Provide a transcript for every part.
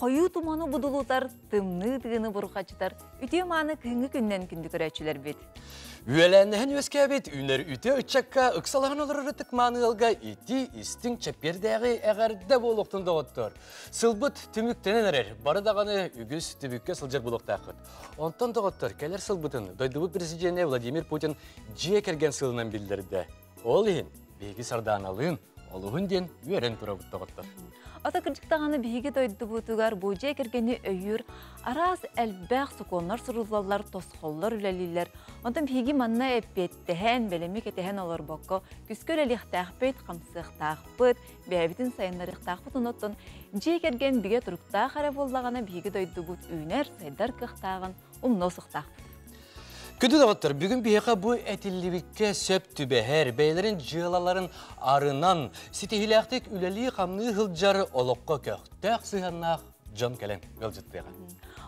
Хойуу туманы будулутар, тымныы тыыны бурҕачытар үтүө мааны кыһыҥҥы күннэн күндү көрөөччүлэрбит. Үөлээннэһэн үөскээбит үүнэр үтүө ыччакка ыксалаһан олорор ытык мааны ыалга ити истиҥ чэппиэрдээҕи эҕэрдэ буолуохтун доҕоттор. Сылбыт түмүктэнэн эрэр, бары даҕаны үгүс түбүккэ сылдьар буолуохтааххыт. Онтон доҕоттор, кэлэр сылбытын дойдубут президенэ Владимир Путин дьиэ кэргэн сылынан биллэрдэ. Ол иһин биһиги Сардааналыын олуһун диэн үөрэн турабыт доҕоттор. Ата кырдьык даҕаны биһиги дойдубутугар бу дьиэ кэргэни өйүүр араас элбэх сокуоннар суруллаллар, тосхоллор үлэлииллэр. Онтон биһиги манна эппиэттэһэн, бэлэми кэтэһэн олорбокко, күскэ үлэлиэхтээхпит, хамсыахтаахпыт, бэйэбитин сайыннарыахтаахпыт. Онон дьиэ кэргэн бигэ туруктаах эрэ буоллаҕына биһиги дойдубут үүнэр, сайдар кыахтааҕын умнуо суохтаахпыт. Күндү доҕоттор, бүгүн биһиэхэ бу этиллибиккэ сөп түбэһэр, бэйэлэрин дьыалаларын арынан, ситиһиилээхтик үлэлии-хамныы сылдьар олоххо көхтөөх сыһыаннаах дьон кэлэн ыалдьыттыаҕа.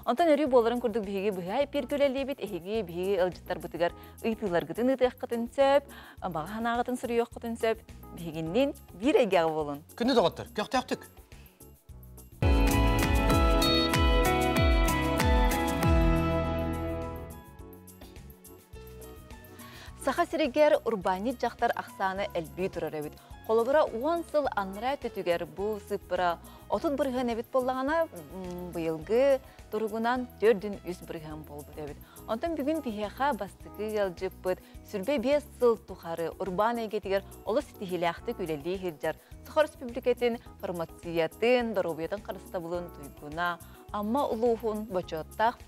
Онтон өрүү буоларын курдук биһиги быһа эпииргэ үлэлиибит, эһиги биһиги ыалдьыттарбытыгар ыйытыыларгытын ыытыаххытын сөп, баҕа санааҕытын суруйуоххутун сөп. Биһигинниин биир эйгэҕэ буолун. Күндү доҕоттор, көхтөөхтүк! Саха сиригэр урбаанньыт дьахтар ахсаана элбии турар эбит. Холобура, 10 сыл анараа өттүгэр бу сыыппара 30% эбит буоллаҕына, быйылгы туругунан 4,3% буолбут эбит. Онтон бүгүн биһиэхэ бастакы ыалдьыппыт сүрбэ 5 сыл тухары урбаан эйгэтигэр олус ситиһиилээхтик үлэлии сылдьар Саха Өрөспүүбүлүкэтин фармациятын, доруобуйатын харыстабылын туйгуна, Амма улууһун бочуоттаах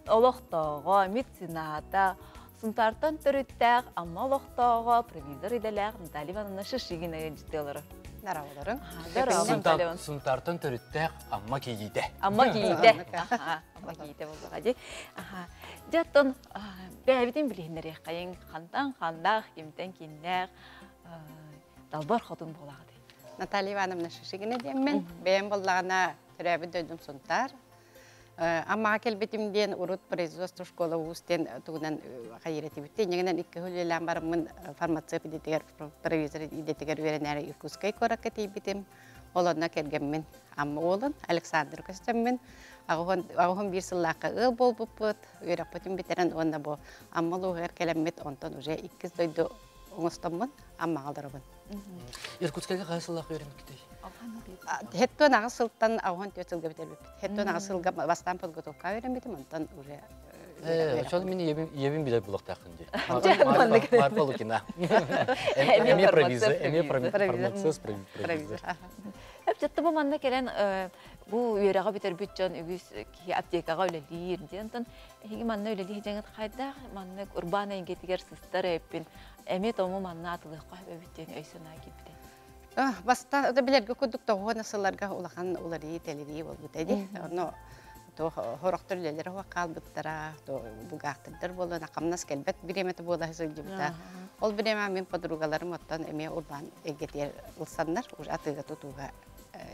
олохтооҕо, мецената, Сунтаартан төрүттээх Амма олохтооҕо, провизор идэлээх Наталья Ивановна Шишигина ыалдьыттыалара. Дарабаларын. Сунтаартан төрүттээх Амма кийиитэ. Амма кийиитэ. Амма кийиитэ буоллаҕа дии. Дьэ, оттон бэйэбитин билиһиннэриэххэйиҥ. Хантан ханнаах, кимтэн киннээх, далбар хотун буолаҕытый? Наталья Ивановна Шишигина диэммин. Бэйэм буоллаҕына төрөөбүт дойдум Сунтаар. Аммаҕа кэлбитим диэн урут производство школа уус диэн тугунан хайыратибит. Иннигинэн икки үлэлээн бараммын фармацевт идэтигэр, провизор идэтигэр үөрэнээри Иркутскай куоракка тиийбитим. Ол онно кэргэммин Амма уолун Александр көстөммүн аҕыһын биир сыллаахха ыал буолбуппут, үөрэхпитин бүтэрэн уонна бу Амма улууһугар кэлэммит, онтон уже иккис дойду оҥостоммун Аммаҕа олоробун. Иркутскайга хаһыс сыллаах үөрэммиккитэй? Хеттон аҕыс сылтан 84 сылга бүтэрбиппит. Хеттон аҕыс сылга бастаан подготовка үөрэммитим, онтон уже Шон мин ийэбин билэр булуохтааххын дии. Марфа Лукина. Эмиэ провизор, эмиэ фармацевт провизор. Эп бу манна кэлэн бу үөрэҕи бүтэрбит дьон үгүс киһи аптекаҕа үлэлиир диэн. Онтон эһиги манна үлэлии дьэҥит хайдах маннык урбаан эйгэтигэр сыстар эппин эмиэ тому манна атылыахха эбит диэн өй-санаа киирбитэ. Бастаан билэргэ курдук тоҕуона сылларга улахан уларыы-тэлэрии буолбута дии. Онно туох хорохтор үлэлэрэ суох хаалбыттара, бугаахтырдар буолан хамнас кэлбэт бириэмэтэ буола сылдьыбыта. Ол бириэмэ мин подругаларым оттон эмиэ урбаан эйгэтигэр ылсаннар, уже атыыга тутууга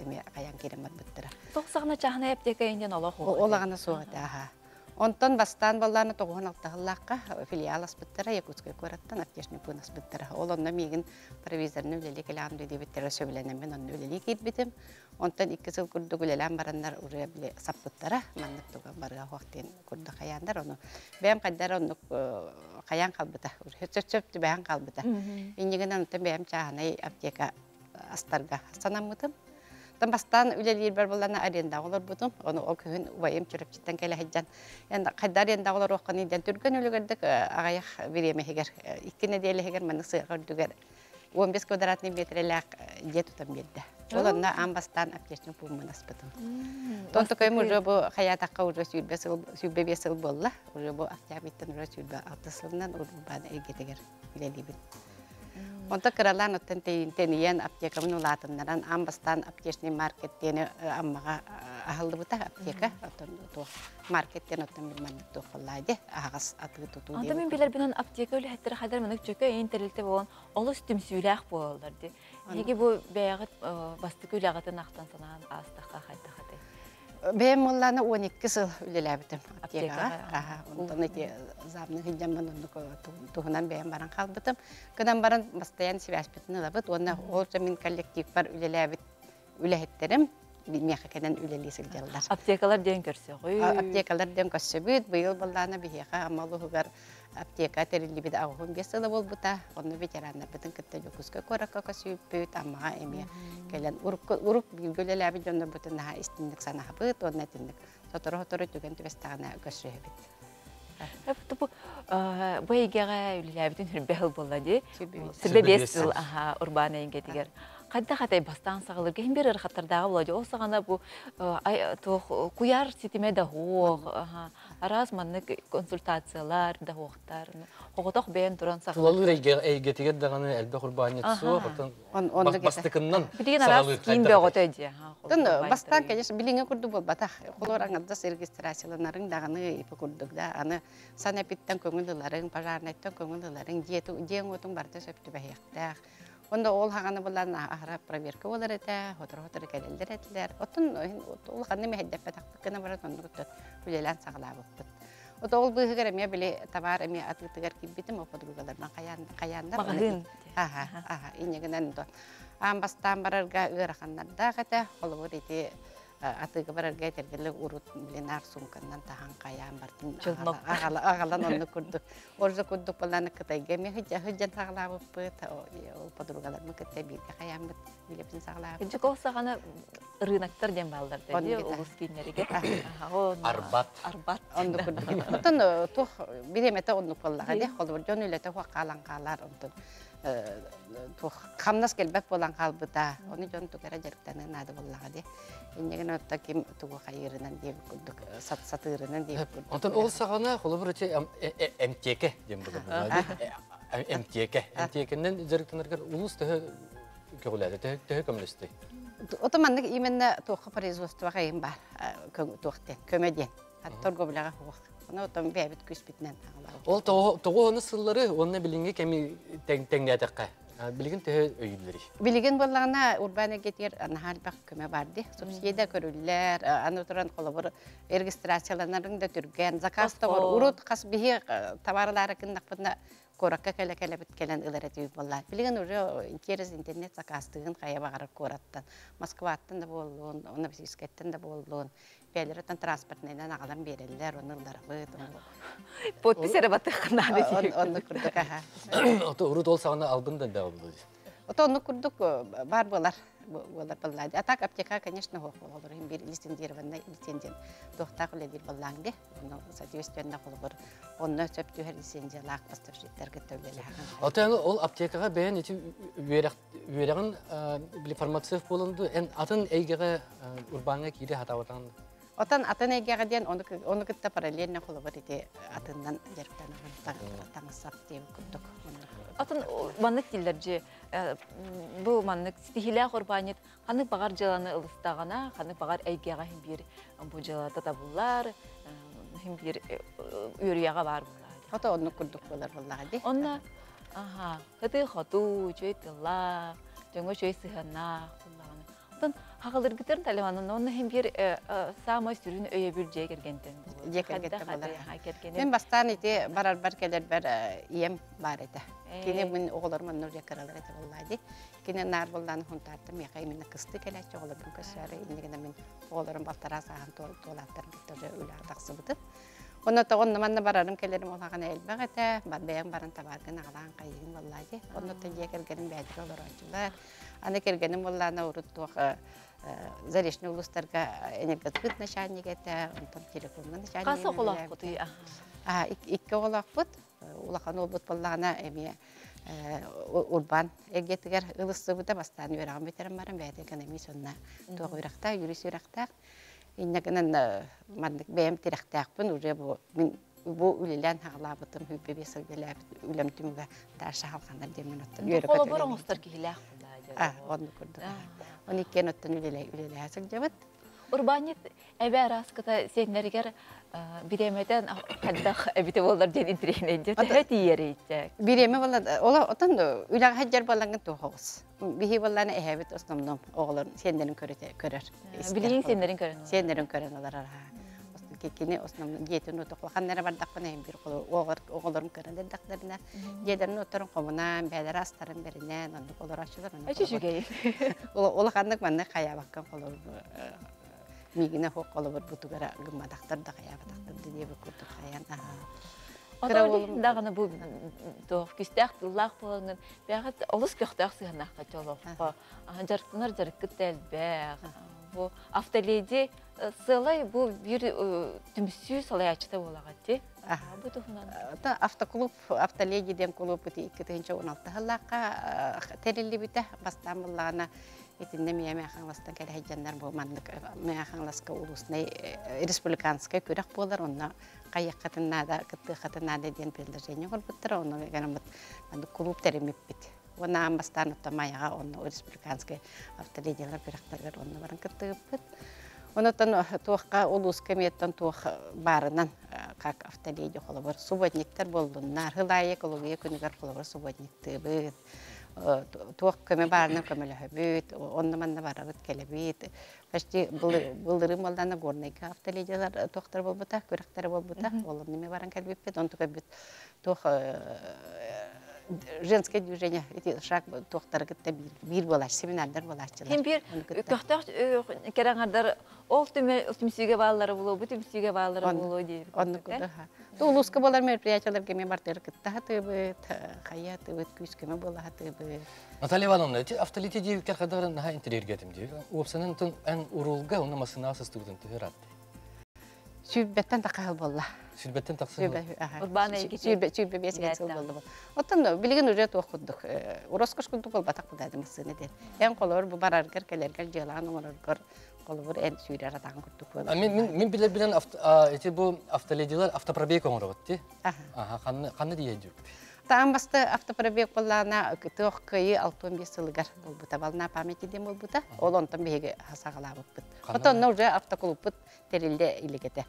эмиэ хайаан киирэн барбыттара. Тоҕ саҕана чааһынай аптека иннин олох Олаҕана суох этэ, аха. Онтон бастаан баллааны тоҕуһун алтаһыллаахха филиал аспыттара, Якутскай куораттан аптечный пуун аспыттара. Ол онно миигин провизорны үлэлии кэлэҕин диэбиттэрэ сөбүлэнэммин онно үлэлии киирбитим. Онтон икки сыл курдук үлэлээн бараннар уже били саппыттара, маннык туга барыа суох диэн курдук хайаандар ону бэйэм хайдар оннук хайаан хаалбыта, сөп түбэһэн хаалбыта. Иннигинэн онтон бэйэм чааһынай аптека астарга санаммытым. Тан бастаан үлэлиирбэр буллана арендаҕа олорбутум. Ону ол күһүн убайым Чурапчыттан кэлэ сылдьан, хайда арендаҕа олоруоххуный диэн түргэн үлүгэрдик аҕыйах бириэмэ иһигэр, икки нэдиэлэ иһигэр маннык сыаҕа үрдүгэр 15 квадратный метрэлээх дьиэ тутан биэрдэ. Ол онно аан бастаан аптечный пууммун аспытым. Тонтукайым уже бу хайаатахха уже сүүрбэ сыл, 25 сыл буолла. Уже бу октябрьтан уже 26 сылынан урбаан эйгэтигэр үлэлиибин. Онто кыралаан оттон тэнийэн аптекабын улаатыннаран аан бастаан аптечный маркет диэни Аммаҕа аһыллыбыта аптека оттон туох маркет диэн оттон мин маннык туох буоллаа дии аһаҕас атыы тутуу Онтон мин билэрбинэн аптека үлэһиттэрэ хайдар маннык чөкө эйин тэрилтэ буолан олус түмсүүлээх буолаллар дии. Эһиги бу бэйэҕит бастакы үлэҕитин ахтан санаан аастахха хайдах этэй? Бэйэм буоллаана 12 сыл үлэлээбитим аптекаҕа. Аха, онтон ити замны сылдьаммын оннук туһунан бэйэм баран хаалбытым. Гынан баран бастайан связьпытын ылабыт уонна ол мин коллективпар үлэлээбит үлэһиттэрим. миэхэ кэлэн үлэлии сылдьаллар. Аптекалар диэн көрсөҕүй? Аптекалар диэн көрсөбүт. Быйыл былаана биһиэхэ Амма улууһугар аптека тэриллибит 85 сыла буолбута. Онно ветераннарбытын кытта Дьокуускай куоракка көсүүппүт, Аммаҕа эмиэ кэлэн урук бииргэ үлэлээбит дьоннорбутун наһаа истинник санаһабыт уонна итинник сотору-сотору түгэн түбэстэҕинэ көрсүһэбит. Бу бу эйгэҕэ үлэлээбитин сүрбэ сыл буолла дии. Сүрбэ биэс сыл урбаан эйгэтигэр. Хайдах атай бастаан саҕалыырга иһин биэр ыарахаттардааҕа буолла дии. Ол саҕана бу туох куйаар ситимэ да суох, араас маннык консультациялар да суохтар. Оҕотох бэйэн туран саҕалыыр. Тулалыыр эйгэтигэр даҕаны элбэх урбаанньыт суох, оттон бастакыннан Билигин араас киин бөҕөтө дии. Оттон бастаан, конечно, билиҥҥи курдук буолбатах. Холор аҥардас регистрацияланарыҥ даҕаны ипи курдук да. Аны санэпиттэн көҥүл ыларыҥ, пожарнайтан көҥүл ыларыҥ, дьиэҥ-уотуҥ барыта сөп түбэһиэхтээх. Онно ол хаҕаны булан аһара проверка буолар этэ, сотору-сотору кэлэллэр этилэр. Оттон улаханнык мэһэйдэппэтэхпит гына баран оннук үлэлээн саҕалаабыппыт. Ото ол быыһыгар эмиэ били табаар эмиэ атыытыгар киирбитим, ол подругаларбын хайаан хайааннар. Маҕаһыын. Аха, аха, инньэ гынан аан бастаан барарга ыараханнардаах этэ. Холобур ити атыыга барарга этэргэлик урут блинар суумканнан таһан хайаан бартын аҕалан оннук курдук орзо курдук баланы Кытайга эмиэ сылдьан саҕалаабыппыт ол подругаларбын кытта бииргэ хайааммыт билэбин саҕалаабыт. Дьэ ол саҕана рыноктар диэн бааллар да дии улус кииннэригэр. Арбат. Арбат. Оннук курдук. Оттон туох бириэмэтэ оннук буоллаҕа дии. Холобур дьон үлэтэ хуох хаалан хаалар онтон туох хамнас кэлбэт буолан хаалбыта. Ону дьон тугу эрэ дьарыктаныа наада буоллаҕа дии. Иннигин отто ким тугу хайыырынан диэбит курдук сатыырынан диэбит курдук. Онтон ол саҕана холобур ити эмтиэкэ диэн буолар. Эмтиэкэ. Эмтиэкэнэн дьарыктанаргар улуус төһө көҕүлээтэ, төһө көмөлөстүй? Ото маннык именно туохха производствоҕа эйин баар туох диэн, көмө диэн. Торговляҕа хуох. Ону отон бэйэбит күүспүтүнэн аҕалабыт. Ол тоҕо сыллары уонна билиҥҥи кэми тэҥнээтэххэ, билигин төһө өйүүллэрий? Билигин буоллаҕына урбаан эйгэтигэр наһаа элбэх көмө бар дии. Субсидия көрүллэр, аны туран холобур регистрацияланарыҥ да түргэн, заказ тоҕор. Урут хас биһи товарлаары гыннахпытына куоракка кэлэ кэлэбит кэлэн ылар этибит буоллаа. Билигин уже через интернет заказтыгын хайа баҕарар куораттан, Москваттан да буоллун, Новосибирскайтан да буоллун, бэйэлэриттэн транспортнайынан аҕалан биэрэллэр, ону ылларабыт. Подпись эрэ баттыаххын наада дии. Оннук курдук аха. Ото урут ол саҕана албын да элбэҕи буолуо дии. Ото оннук курдук баар буолар буолар буоллаа. А так аптека, конечно, суох буолар. Биир лицензированный лицензия туохтаах үлэлиир буоллааҥ дии. Ону соответственно холобур онно сөп түһэр лицензиялаах поставщиктар кытта үлэлэһэҕин. Ото ол аптекаҕа бэйэн ити үөрэх үөрэҕин били фармацевт буолан дуу эн атын эйгэҕэ урбааҥҥа киирэ сатаабатаҕын Отон атын эйгэҕэ диэн ону, ону кытта параллельно холобур ити атыннан дьарыктанаҕын таҥассап диэбит курдук. Атын маннык дииллэр дьи бу маннык ситиһиилээх урбаанньыт ханнык баҕар дьыаланы ылыстаҕына, ханнык баҕар эйгэҕэ иһин биир бу дьыалата табыллар, иһин биир үөрүйэҕэ баар буолар. Хото оннук курдук буолар буоллаҕа дии. Онно аха хытыы-хотуу, үчүгэй тыллаах, дьоҥҥо үчүгэй сыһыаннаах буоллаҕына. Оттон хаҕалыргытарын талиманын онно иһин биир саамай сүрүн өйөбүл дьиэ кэргэнтэн буолар. Дьиэ кэргэнтэн буолар. Мин бастаан ити барарбар кэлэрбэр ийэм баар этэ. Кини мин оҕолорум онно уже кыралар этэ буоллаа дии. Кини наар буоллаан Хунтаартан миэхэ именно кыстыы кэлээччи оҕолорбун көрсөөрү иннигинэ мин оҕолорум балтараа сааһын туолааттарын кытта уже үлэҕэ тахсыбытым. Онно тоҕо манна барарым кэлэрим улахан элбэх этэ. Бэйэҥ баран табааргын аҕалаан хайыгын буоллаа дии. Онно дьиэ кэргэним бэйэтигэр олорооччулар. Аны кэргэним буоллаана урут туох Заречный улуустарга энергосбыт начальник этэ, онтон телекомҥа начальник. Хас оҕолоохпутуй? Икки оҕолоохпут. Улахан уолбут буоллаҕына эмиэ урбаан эйгэтигэр ылыстыбыта бастаан үөрэҕин бүтэрэн баран бэйэтэ экономист уонна туох үөрэхтээх, юрист үөрэхтээх. Инньэ гынан маннык бэйэм тирэхтээхпин уже бу мин бу үлэлээн хаҕалаабытым 25 сыл үлэлээбит үлэм түмүгэ Даша халҕанар диэммин оттон үөрэ Холобур оҥостор киһилээх буоллаа оннук курдук. Оны иккиэн оттон үлэлэһэ сылдьабыт. Урбаанньыт эбээ араската сиэннэригэр бириэмэтэн хайдах эбитэ буоллар диэн интириэһинэйдиэ төһө тиийэрий Бириэмэ буолла ола отон үлэҕэ сылдьар буоллаҥҥын туох Биһи буоллаана эһэбит основном оҕолорун сиэннэрин көрөр. Билигин сиэннэрин көрөн Сиэннэрин көрөн олорор. Кини основной дьиэтин уоту ханна эрэ бардахпына иһин бир оҕолорум көрөн эрдэхтэринэ дьиэлэрин уоттарын хомунан, бэйэлэрэ астарын бэринэн оннук олорооччулар. Эчи үчүгэй. Улаханнык маннык хайаабаккан холобур миигинэ хуох холобур бутугара гымматахтар да хайаабатахтар да диэбит курдук хайан Кыра уолум даҕаны бу туох күстээх тыллаах буолаҥҥын бэҕэт олус көхтөөх сыһыаннаахха чолоххо дьарыктанар дьарыккыт да элбэх. Бу автоледи сыалай бу биир түмсүү салайааччыта буолаҕыт дии. Бу туһунан. Автоклуб автоледи диэн клуб 2016 сыллаахха тэриллибитэ. Бастаан буллаҕына итиннэ Мия Мэхаҥаластан кэлэ сылдьаннар бу маннык Мэхаҥаласка улуснай республиканскай күрэх буолар. Онно хайыаххытын наада, кыттыаххытын наада диэн предложение оҥорбуттара. Онно гынаммыт маннык клуб тэриммиппит. Уонна аан бастаан оттон Майаҕа онно республиканскай автоледиялар күрэхтэригэр онно баран кыттыгыппыт. Онотон туохха улууска эмиэттэн туох баарынан как автоледи холобур субботниктар буоллуннар, хылаайы экология күнүгэр холобур субботниктыыбыт, туох көмө баарынан көмөлөһөбүт, онно-манна барабыт, кэлэбит. Почти былырыын буоллаана Горнайга автоледиялар туохтара буолбута, күрэхтэрэ буолбута, ол онно эмиэ баран кэлбиппит, онтука бүт туох женское движение ити шаг туохтары кытта биир буолааччы семинардар буолааччылар Ким биир көхтөөх кэрэ аҥардар ол түмсүүгэ бааллара буолуо бу түмсүүгэ бааллара буолуо диир оннук улууска буолар мероприятияларга эмиэ бартыгар кытта сатыыбыт хайа атыыбыт күүс көмө буола сатыыбыт Наталья Ивановна, эти автолити диэбиккэр хадарын наһаа интэриэргэтим дии. Уопсанан эн урулга уонна массыынаҕа сыстыбытын төһө ыраатты? Сүүрбэттэн тахса буолла. Сүүрбэттэн тахса Урбаан эйгэтин. 25 сыл буолла. Оттон билигин уже туох курдук, роскошь курдук буолбатах бу массыына диэн. Эн холобур бу бараргар, кэлэргэр, дьыалаан оҥороргор холобур эн сүүрэр атаҕын курдук буолар. Мин мин мин билэр билэн эти бу автоледилар автопробег оҥоробут ти. Аха, ханна ханна диэдүк. Таан басты автопробег буоллаана туох кыайыы 65 сылыгар буолбута, волна памяти диэн буолбута. Ол онтон биһиги саҕалаабыппыт. Оттон уже автоклубпут тэриллэ илик этэ.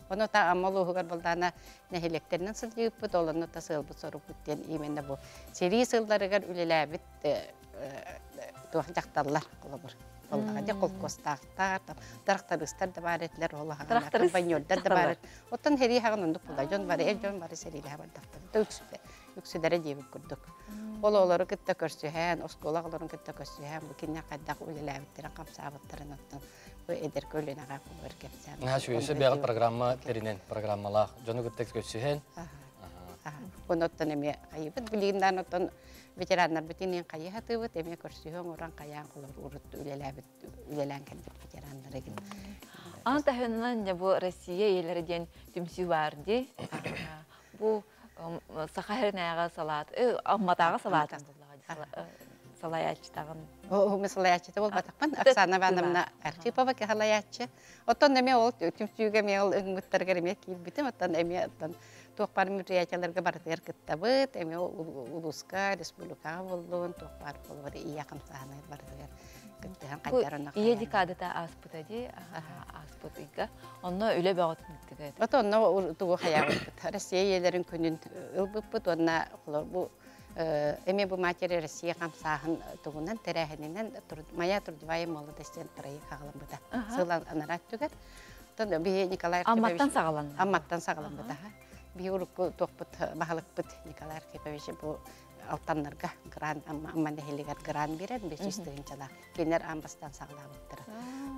Ону та Амма улууһугар булдаана нэһилиэктэринэн сылдьыыппыт, ол онно та сыалбыт сорукпут диэн именно бу сэрии сылларыгар үлэлээбит туох дьахталлар холобур. Буоллаҕа дии холкуостаахтар, трактористар да баар этилэр, ол аһаҕана комбайнердар да баар. Оттон сэрии хаҕын оннук була дьон бары, эр дьон бары сэриилэһэ бардахтар. Үксүлэрэ диэбит курдук. Ол олору кытта көрсүһэн, оскуола оҕолорун кытта көрсүһэн, бу кинилэр хайдах үлэлээбиттэрин, хамсаабыттарын оттон бу эдэр көлүөнэҕэ кулугар кэпсээн. Наһаа үчүгэй бэйэҕит программа тэринэн, программалаах дьону кытта көрсүһэн. Онуттан эмиэ хайыбыт билигин оттон ветераннарбыт иниин хайыы сатыыбыт, эмиэ көрсүһүү оҥорон хайаан холобур урут үлэлээбит үлэлээн кэлбит ветераннар игин. Аан таһынан бу Россия ийэлэрэ диэн түмсүү баар дии. Бу Саха сиринээҕи салаат, Амматааҕы салаатын салайааччытаҕын. Уһуҥҥа салайааччыта буолбатахпын. Оксана Ивановна Архипова салайааччы. Оттон эмиэ ол түмсүүгэ эмиэ ол ыҥмыттарыгар эмиэ киирбитим. Оттон эмиэ оттон туох баар мероприятияларга барытыгар кыттабыт. Эмиэ улууска, республикаҕа буоллун, туох баар буолуор ийэ хамсааһыныгар барытыгар кыттыһан хайдарына. Ийэ декадата ааспыта дии, ааспыт ыйга. Онно үлэ бөҕөтүн ыттыга. Ото онно тугу хайаабыппыт. Россия ийэлэрин күнүн ылбыппыт уонна бу эмиэ бу Матери Россия хамсааһын тугунан тэрээһининэн Моя трудовая молодость диэн проект хаҕаламмыта. Сыл анараа өттүгэр. Оттон биһи Николай Архипович Амматтан саҕаланна. Амматтан саҕаламмыта. Биһи урукку туохпут баһылыкпыт Николай Архипович бу Алтаннарга гран Амма нэһилигэр гран биэрэн 500 тыһыынчалаах кинилэр аан бастаан саҕалаабыттара.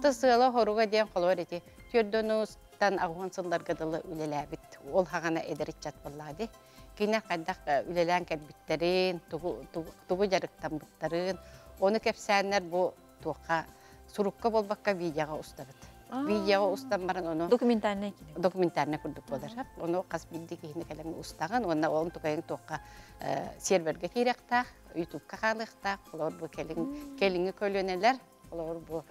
Тыс сыала хоруга диэн холобур ити түөрдөнустан аҕыһын сылларга дылы үлэлээбит ол хаҕана эдэр ыччат буоллаҕа дии. Кинилэр хайдах үлэлээн кэлбиттэрин, тугу, тугу дьарыктаммыттарын, ону кэпсээннэр бу туохха сурукка буолбакка видеоҕа устабыт. Видеоҕа устан баран ону документальный кино. Документальный курдук буолар. Ону хас биирдии киһини кэлэн устаҕын уонна ол тукайын туохха сервергэ киириэхтээх, ютубка хаалыахтаах, олор бу кэлин кэлиҥҥи көлүөнэлэр, олор бу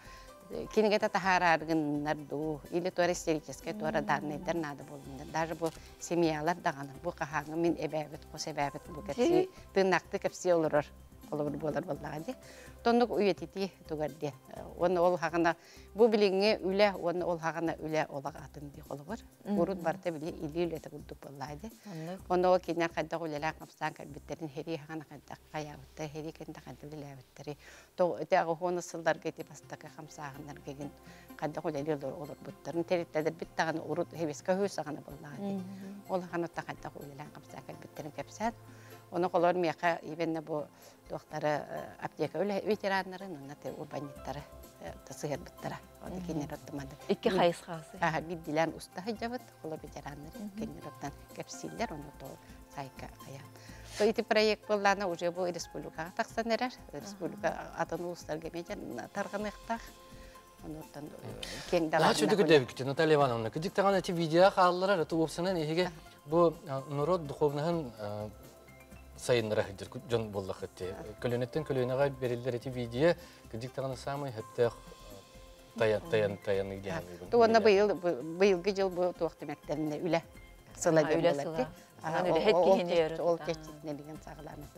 кинигэтэ таһаарааргыннар дуу, или туора историческай туора данныйдар наада буоллуннар. Даже бу семьялар даҕаны бу хаһааҥҥы мин эбээбит, хос эбээбит бу кэпсии, тыыннаахтыы кэпсии олорор. Холобур буолар буоллаҕа дии. Тоннук үйэтитии тугар диэн. Уонна ол хаҕана бу билиҥҥи үлэ уонна ол хаҕана үлэ олох атын дии холобур. Урут барыта били илии үлэтэ курдук буоллаҕа дии. Онно ол кинилэр хайдах үлэлээн хамсаан кэлбиттэрин сэрии хаҕана хайдах хайаабыттар, сэрии кэннэ хайдах үлэлээбиттэри. Ити аҕыс сылларга ити бастакы хамсааһыннарга игин хайдах үлэлии олорбуттарын тэрилтэлэрбит даҕаны урут хебиска үһүс саҕана буоллаҕа дии. Ол хаҕана хайдах үлэлээн хамсаан кэлбиттэрин кэпсээн Ону холоор миэхэ именно бу туохтары аптека үлэ ветераннарын уонна урбанньыттары сыһыарбыттара. Оны кинилэр оттумады. Икки хайысхасы. Аха биддилэн уста сылдьабыт, холо ветераннары кинилэр оттан кэпсииллэр, ону то сайка хайаан. То ити проект буоллаана уже бу республикаҕа тахсан эрэр. Республика атын улуустарга эмиэ тарҕаныахтаах. Онуттан киэҥ Наһаа чөдүк өйдөөбүккүт Наталья Ивановна. Кырдьык даҕаны эти видео хаалларар, это уопсанан эһиги бу норуот духовноһын сайыннара сылдьар дьон буоллаххыт дии. Көлүөнэттэн көлүөнэҕэ бериллэр эти видео кырдьык даҕаны самый сөптөөх таян таян таяны диэн. Уонна быйыл быйылгы дьыл бу туох түмэктэринэ үлэ сыла диэн Үлэ буолар сыла. ди. Үлэһит киһини өрө Ол тутан. кэччитинэ деген саҕалааммыт.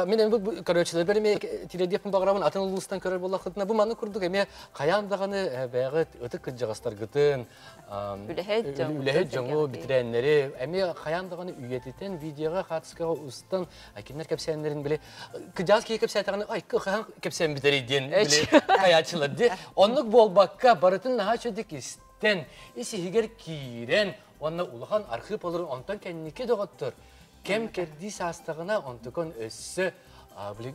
Мен бу көрөөччүлэрбэр эмиэ тириэрдиэхпин баҕарабын атын улуустан көрөр буоллаххытына бу маннык курдук эмиэ хайаан даҕаны бэйэҕит ытык кырдьаҕастаргытын Үлэһит дьоҥҥутун үлэһит дьоҥу сэргэхтии. бэтэрээннэри эмиэ хайаан даҕаны үйэтитэн видеоҕа хаартыскаҕа устан кинилэр кэпсээннэрин били кыдьаас киһи кэпсээтэҕинэ ай хаһан кэпсээн бүтэрий диэн били хайааччылар дии оннук буолбакка барытын наһаа үчүгдүк истэн ис иһигэр киирэн уонна улахан архыып олорун онтон кэнники доҕоттор кэм кэрдии саастаҕына онтукон өссө били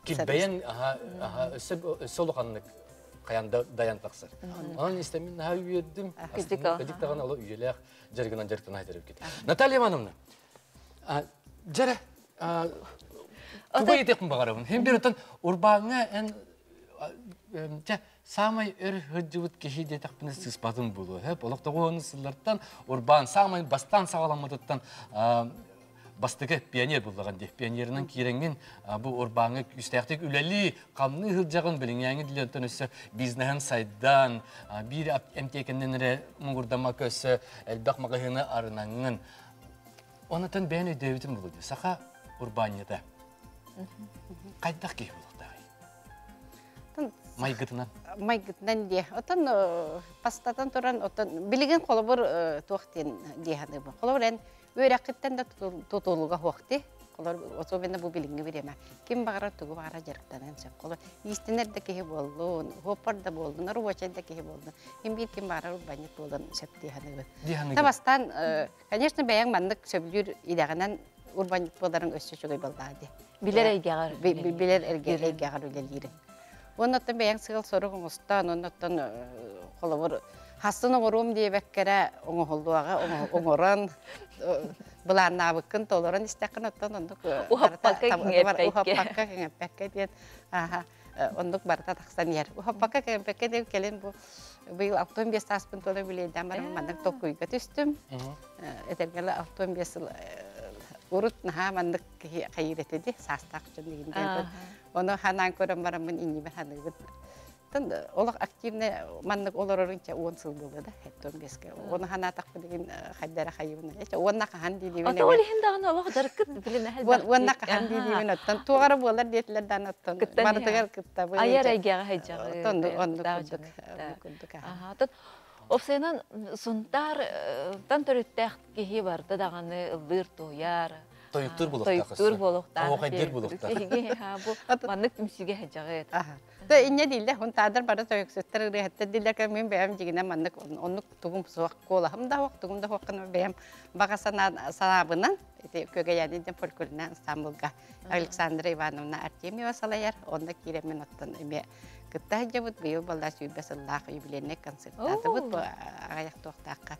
килбэйэн өссө өссө улаханнык хайан дайан тахсар. Онон истэммин наһаа үөрдүм. Кыдьык даҕаны оло үйэлээх дьарыгынан дьарыктана сылдьар Наталья Ивановна, дьэрэ, тугу ыйытыахпын баҕарабын. Һин бир оттон урбааҥҥа эн чэ саамай өр сылдьыбыт киһи диэтэхпинэ сыыспатым буолуо. Хөп олохтоҕу сыллартан урбаан саамай бастаан саҕаламмытыттан бастакы пионер буллаҕын дии. Пионерынан киирэҥҥин бу урбааҥҥа күүстээхтик үлэлии, хамныы сылдьаҕын, билиҥҥээҥи дилиэнтэн өссө бизнеһин сайдан, биир эмтиэкэннэн эрэ муҥурдаммакка өссө элбэх маҕаһыыны арынаҥҥын. Онтон бэйэн өйдөөбүтүм буолуо дии. Саха урбаанньыта хайдах киһи буолуохтааҕый? Майгытынан. Майгытынан диэ. Отон бастатан туран, отон билигин холобур туох диэн дии саныыбын. Холобур эн үөрэххиттэн да тутулуга суох дии. Холобур, особенно бу билиҥҥи бириэмэ. Ким баҕарар тугу баҕарар дьарыктаныан сөп. Холобур, иистэнэр да киһи буоллун, хуоппар да буоллун, рабочай да киһи буоллун, ким биир ким баҕарар урбаанньыт буолан сөп дии саныыбын. Дии саныыбын. Та бастаан, конечно, бэйэҥ маннык сөбүлүүр идэҕинэн урбаанньыт буоларыҥ өссө үчүгэй буоллаҕа дии. Билэр эйгэҕэр Билэр эйгэҕэр үлэлиириҥ. Уонна оттон бэйэҥ сыал-сорук оҥостон, уонна оттон холобур, хасын оҥоруом диэбэккэ оҥоһуллуоҕа оҥорон, былааннаабыккын толорон истэххин оттон оннук Уһаппакка киҥэппэккэ. Уһаппакка киҥэппэккэ диэн оннук барыта тахсан иһэр. Уһаппакка киҥэппэккэ диэн кэлин бу быйыл 65 сааспын туола билиэйдээн баран маннык толкуйга түстүм. Этэргэ 65 сыл урут наһаа маннык киһи хайыыр этэ дии саастаах дьон дигин диэн ону ханаан көрөн бараммын иннибэр ханыыбын олох активный маннык олорорун чэ уон сыл буолла да хэттон беске ону ханаатахпын дигин хайдара хайыбын чэ уонна хаһан диибин Ото ол иһин даҕаны олох дьарыккыт билин уонна хаһан диибин оттон туоҕара буолар диэтилэр даан оттон барытыгар кыттабын айар эйгэҕэ хайдьаҕы оннук курдук курдук Опсайынан Сунтаартан төрүттээх киһи барда даҕаны ыллыыр-туойар, Тойуктуур буолуохтаах. Тойуктуур буолуохтаах. Оһуохайдыыр буолуохтаах. Бу маннык түмсүүгэ сылдьаҕыт. То инньэ дииллэр, Сунтаардар бары тойуксуттар, ырыаһыттар дииллэр, мин бэйэм дьигинэн маннык оннук тугум суох, куолаһым да суох, тугум да суох гына бэйэм баҕа санаабынан ити Күөгэйээни диэн фольклорнай ансамблга Александра Ивановна Артемьева салайар, онно киирэммин оттон эмиэ кытта сылдьабыт. Быйыл буолла сүүрбэ сыллаах юбилейнай концерттаатыбыт. Бу аҕыйах туохтаахха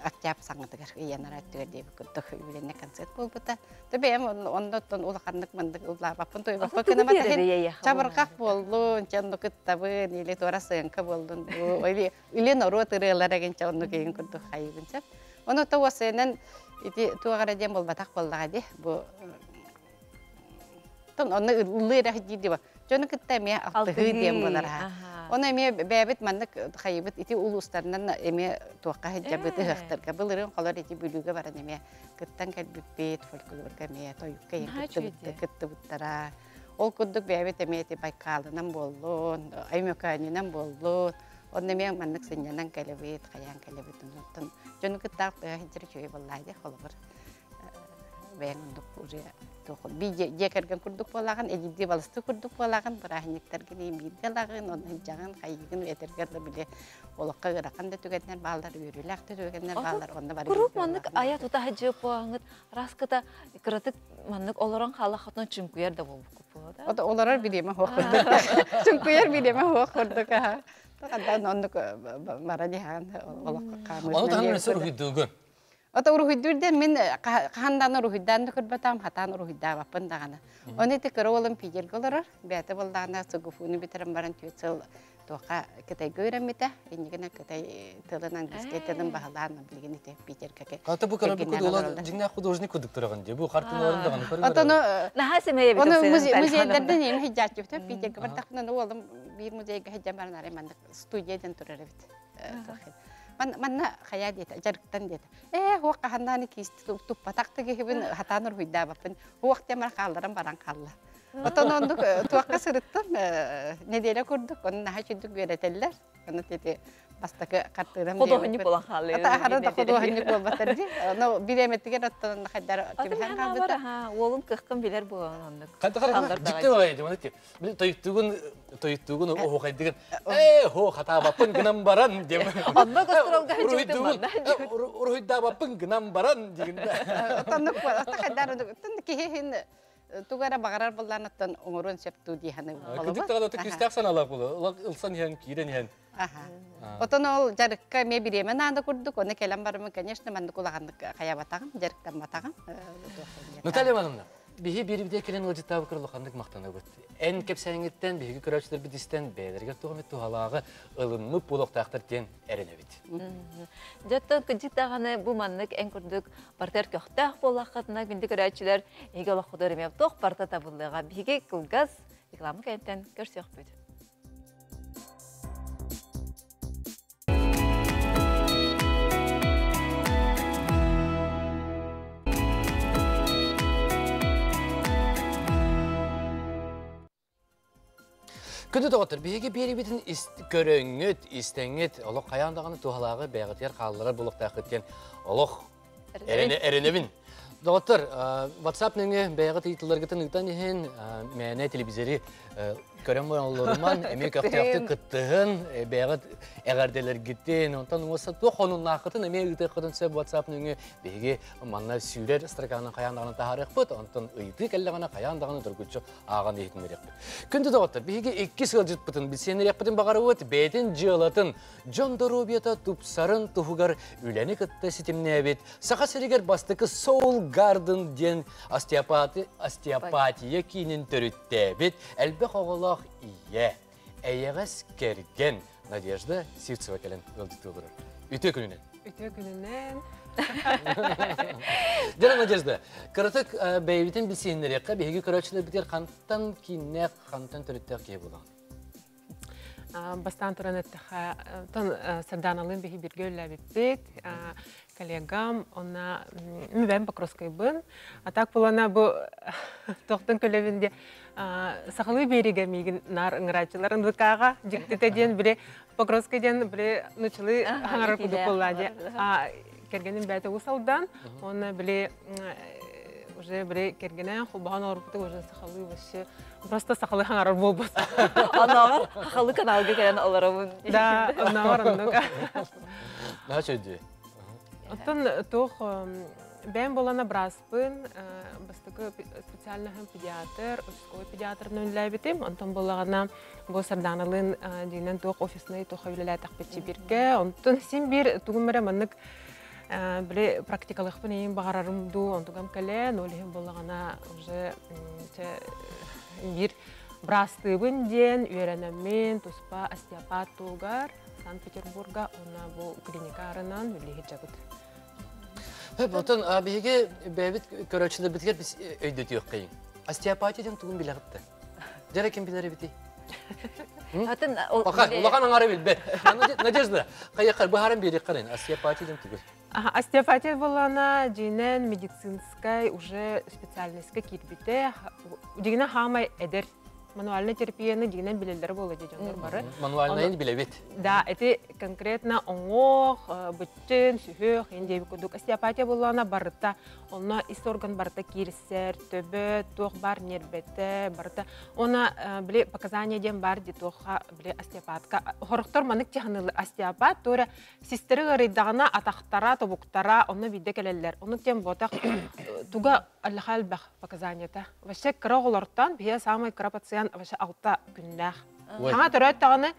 октябрь саҥатыгар ыйанар өттүгэр диэбит курдук юбилейнай концерт буолбута. То бэйэм оннуттан улаханнык мандык ыллаабаппын туйбаппын гына чабырҕах буоллун, чэ онну кыттабын, или туора сыаҥка буоллун, или или норуот ырыалара гинчэ оннук игин курдук хайыбын сөп. Ону то уосайынан ити туох эрэ диэн буолбатах буоллаҕа дии. Бу тон онно ыллыы эрэ дии дии. Дьону кытта эмиэ алтыһыы диэн буолар. Оны эмиэ бэйэбит маннык хайыбыт ити улуустарынан эмиэ туохха сылдьабыт ыһыахтарга былырыын холор ити Бүлүүгэ баран эмиэ кыттан кэлбиппит, фольклорга эмиэ тойукка кыттыбыттара. Ол курдук бэйэбит эмиэ ити Байкалынан буоллун, Өймөкөөнүнэн буоллун, онно эмиэ маннык сынньанан кэлэбит, хайаан кэлэбит. Онтон дьону кытта алтыһа сылдьар үчүгэй буоллаа дии, холобур бэйэҥ оннук уже дьиэ кэргэн курдук буолаҕын, эдьиийдии балыстыы курдук буолаҕын, бырааһынньыктаргын бииргэ ылаҕын, онно сылдьаҕын, хайыыгын, этэргэр да били олоххо ыарахан да түгэннэр бааллар, үөрүүлээх да түгэннэр бааллар, онно бары Куруук маннык айа тута сылдьыап буолаҥҥыт, раскыта кыратык маннык олорон хаалаххытына чуҥкуйар да буолбуккут буолуо да? Ото олорор бириэмэ суох курдук. Чуҥкуйар бириэмэ суох курдук аха. Хандан оннук баран иһэҕин олоххо хаамыытынан. Ону таһынан өссө уруһуйдуугун. Ото уруһуйдуур диэн мин хаһан даҕаны уруһуйдаан да көрбөтөҕүм, хатаан уруһуйдаабаппын даҕаны. Ону ити кыра уолум Питергэ олорор, бэйэтэ буоллаҕына СГФУ-ну бүтэрэн баран түөрт сыл туохха Кытайга үөрэммитэ. Иннигинэ Кытай тылын, английскай тылын баһылаан билигин ити Питергэ Хата бу көрө бу кудула дьиҥнээх художник кудук тураҕын дии. Бу хартыыналарын даҕаны көрө. Отону Наһаа сэмэй эбит. Ону музейдардан эми хиджааччыбытым Питергэ бардахпына уолум биир музейга хиджан баран арай маннык студия диэн турар эбит. Манна хайа диэтэ, дьарыктан диэтэ. Ээ, хуох хаһаннааны киисти туппатах да киһибин хатаан уруһуйдаабаппын. Хуох диэн хаалларан баран хаалла. Отон оннук туохха сырыттым, неделя курдук, оны наһаа үчүгдүк үөрэтэллэр. Аны ити бастакы хартыырам Худуоһунньук буолан хаалла. Ата ахара да худуоһунньук буолбатар дии. Ону бириэмэтигэр оттон хайдар түбэһэн хаалбыта. Уолун кыаххын билэр буолан оннук. Хантахара дьикти баҕайы дьомон ити. Тойуттугун тойуттугун оһуохайдыгын ээ хо хатаабаппын гынан баран диэн. Онно гастролга сылдьыбытым манна. Уруһуйдаабаппын гынан баран дигин. Отоннук буолла. Хайдар киһи тугу эрэ баҕарар буоллаанаттан оҥоруон сөп дуу дии саныыбын. Кырдьык даҕаны күүстээх санаалаах буолуо. Ылсан иһэн, киирэн иһэн. Отон ол дьарыкка эмиэ бириэмэ наада курдук, оны кэлэн барымын, конечно, маннык улаханнык хайабатаҕым, дьарыктамматаҕым. Наталья Ивановна, биһи биирбитэ кэлэн ыалдьыттаабыккар улаханнык махтанабыт. Эн кэпсээҥҥиттэн, биһиги көрөөччүлэрбит истэн, бэйэлэригэр туох эмит туһалааҕы ылыммыт буолуохтаахтар диэн эрэнэбит. Дьоттон кырдьык даҕаны бу маннык эн курдук бартыгар көхтөөх буоллаххытына күндү көрөөччүлэр эһиги олоххутугар эмиэ туох барыта табыллыаҕа. Биһиги кылгас реклама кэнниттэн көрсүөхпүт. Күндү доҕоттор, биһиги биэрибитин көрөҥҥүт, истэҥҥит, олох хайаан даҕаны туһалааҕы бэйэҕитигэр хаалларар буолуохтааххыт диэн олох эрэнэбин. Доҕоттор, WhatsApp нөҥүө бэйэҕит ыйытыыларгытын ыытан иһин, мээнэ телевизори көрөн баран олоруман, эмиэ көхтөөхтүк кыттыһын, бэйэҕит эҕэрдэлэргитин, онтон уоса туох хонуннааххытын эмиэ ыытыаххытын сөп WhatsApp нөҥүө биһиги манна сүүрэр строканан хайаан даҕаны таһаарыахпыт, онтон ыйытыы кэллэҕинэ хайаан даҕаны доргуччу ааҕан иһитиннэриэхпит. Күндү доҕоттор, биһиги иккис ыалдьыппытын билсиэннэриэхпитин баҕарабыт, бэйэтин дьыалатын, дьон доруобуйата тупсарын туһугар үлэни кытта ситимнээбит Саха сиригэр бастакы Soul Garden диэн остеопатия киинин төрүттээбит элбэх оҕолоох ийэ, эйэҕэс кэргэн Надежда Сивцева кэлэн ыалдьыттыы олорор. Үтүө күнүнэн! Үтүө күнүнэн! Дьэ, Надежда, кыратык бэйэбитин билсиһиннэриэххэ, биһиги көрөөччүлэрбитигэр хантан кииннээх, хантан төрүттээх киһи буолаҕын? Бастаан туран эттэххэ, тон Сарданалыын биһи бииргэ үлэлээбиппит, коллегам, онна мүбэм Покровскайбын. А так булана бу тохтон көлөбүн де сахалыы биэригэ миигин наар ыҥырааччылар НВК-ҕа дьиктитэ диэн били Покровскай диэн били нучылыы хаҥарар кудук буолла дии. Кэргэним бэйэтэ Уус Алдан, уонна били уже били кэргэнэ холбоһон олорбутуг уже сахалыы вообще просто сахалыы хаҥарар буолбут. Оннооҕор хахалы каналга кэлэн олоробун. Да, оннооҕор оннук. Наһаа чөйдүү. Оттон туох бэйэм буолан бырааспын, бастакы специальноһым педиатр, участковый педиатрынан үлэлээбитим. Онтон буоллаҕына бу Сарданалыын дьиҥинэн туох офиснай туох үлэлээтэхпит биргэ. Онтон син биир тугум эрэ маннык били практикалыахпын эйин баҕарарым дуу, онтугам кэлэн, ол иһин буоллаҕына уже биир быраастыыбын диэн үөрэнэммин туспа остеопат тугар Санкт-Петербурга уонна бу клиника арынан үлэһит дьабыт. Оттон биһиги бэйэбит көрөөччүлэрбитигэр біз өйдөтүөххэйиҥ. Остеопатия диэн тугун билэҕит да? Дьэ ким билэр эбитий? Атын Улахан аҥара билбэт. Надежда, хайакар быһааран биэриэххин остеопатия диэн тугуй? Остеопатия буоллаҕына дьиҥинэн медицинскай уже специальностька киирбитэ. Дьиҥинэн хаамай эдэр мануальнай терапияны дьиҥинэн билэллэрэ буолла дии дьоннор бары. Мануальнайын билэбит. Да, эти конкретно оҥоох, быччын, сүһүөх, ин диэбит курдук. Остеопатия буоллаҕына барыта, онно ис орган барыта киирсэр, төбө, туох баар ньиэрбэтэ, барыта. Она били показания диэн баар дии туохха били остеопатка. Хорохтор манык тиһанылы остеопат туора систери ыарыйдаҕына атахтара, тобуктара онно биирдэ кэлэллэр. Оннук диэн буотах туга аллаха элбэх показанията. Вообще кыра оҕолортон биһиэ самый кыра пациент вообще 6 күннээх. Хаҥа төрөөт даҕаны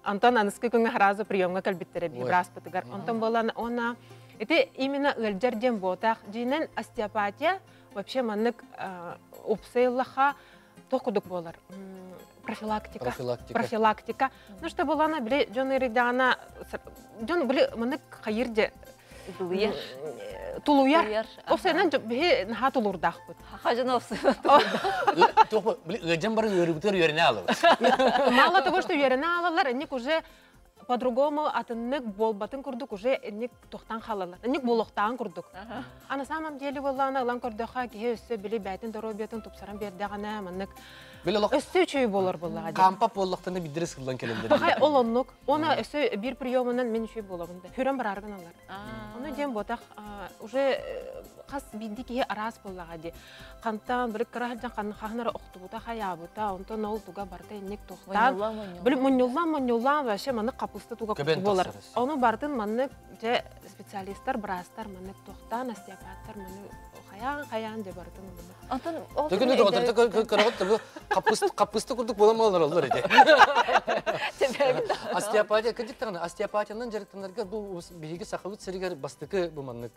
Антон аныскы күҥҥэ сразу приемҥа кэлбиттэрэ биир бырааспытыгар. Онтон буолан уонна ити именно ыалдьар диэн буотах. Дьиинэн остеопатия вообще маннык уопсай ыллаха туох курдук буолар профилактика. Профилактика. Профилактика. Ну что буолана били дьон ыарыйдаҕына дьон били маннык хайыр же Тулуйар. Тулуйар. Опсайынан биһи наһаа тулуурдаахпыт. Хажын опсы. Туох били ыалдьан баран ыарыыбытыгар үөрэнэ аалабыт. Мало того, что үөрэнэ аалалар, инник уже по-другому атыннык буолбатын курдук уже инник тухтан халалар. Инник буолуохтаан курдук. А на самом деле буоллаҕына ылан көрдөххө киһи өссө били бээтин доруобуйатын тупсаран биэрдэҕинэ маннык Били олох өссө үчүгэй буолар буоллаҕа дии. Кампа буоллахтана биддири сыллан кэлэллэр. Пахай ол оннук. Она өссө биир приемунан мин үчүгэй буолабын да. Хүрэн барааргын алар. Ону диэн буотах уже хас биирдии киһи араас буоллаҕа дии. Хантан били кыра сылдьан хаһан эрэ охтубута хайаабыта, онтон ол туга барыта инник туохтаан. Били мунньуллан мунньуллан вообще маннык хапыста туга буолар. Ону барытын маннык дьэ специалистар, быраастар маннык туохтаан, остеопаттар маннык хайаан хайаан дьэ барытын маннык. Онтон ол Төкүнү доҕотор көрөҕүт бу хаппыста курдук буолан олороллор ити. Остеопатия кырдьык даҕаны остеопатиянан дьарыктанарга бу биһиги сахабыт сиригэр бастакы бу маннык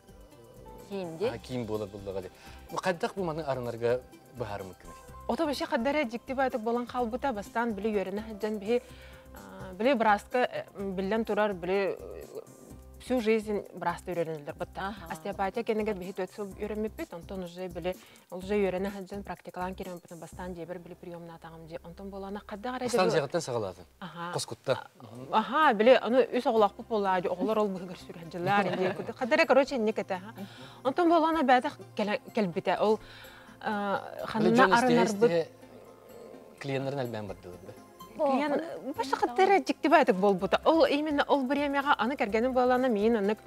киин дии. Киин буолар буллаҕа дии. Бу хайдах бу маны арынарга быһаарыммыккыный? Ото вообще хаддара дьикти баайтык болан хаалбыта бастаан били үөрэнэ сылдьан биһи били бырааска биллэн турар били всю жизнь быраасты үөрэнэллэр бытта. Остеопатия кэннигэр биһи 4 сыл үөрэммиппит, онтон уже били уже үөрэнэ сылдьан практикалаан киирэммитин бастаан дьиэбэр били приемнаатаҕым дии. Онтон буолана хайдах эрэ Бастаан дьиэҕиттэн саҕалаатын. Хоскуттан. Аха, били аны үс оҕолоохпут буоллаа, оҕолор ол быһыгар сүрһэдьыллар диye курдук. Хадара короче инник этэ. Онтон буолана бээтэх кэлбитэ. Ол ханна арынарбыт клиеннарын элбээн бардылар да. Клиент баша хаттара дьикти баайтык буолбута. Ол именно ол времяҕа аны кэргэним буолана миин аннык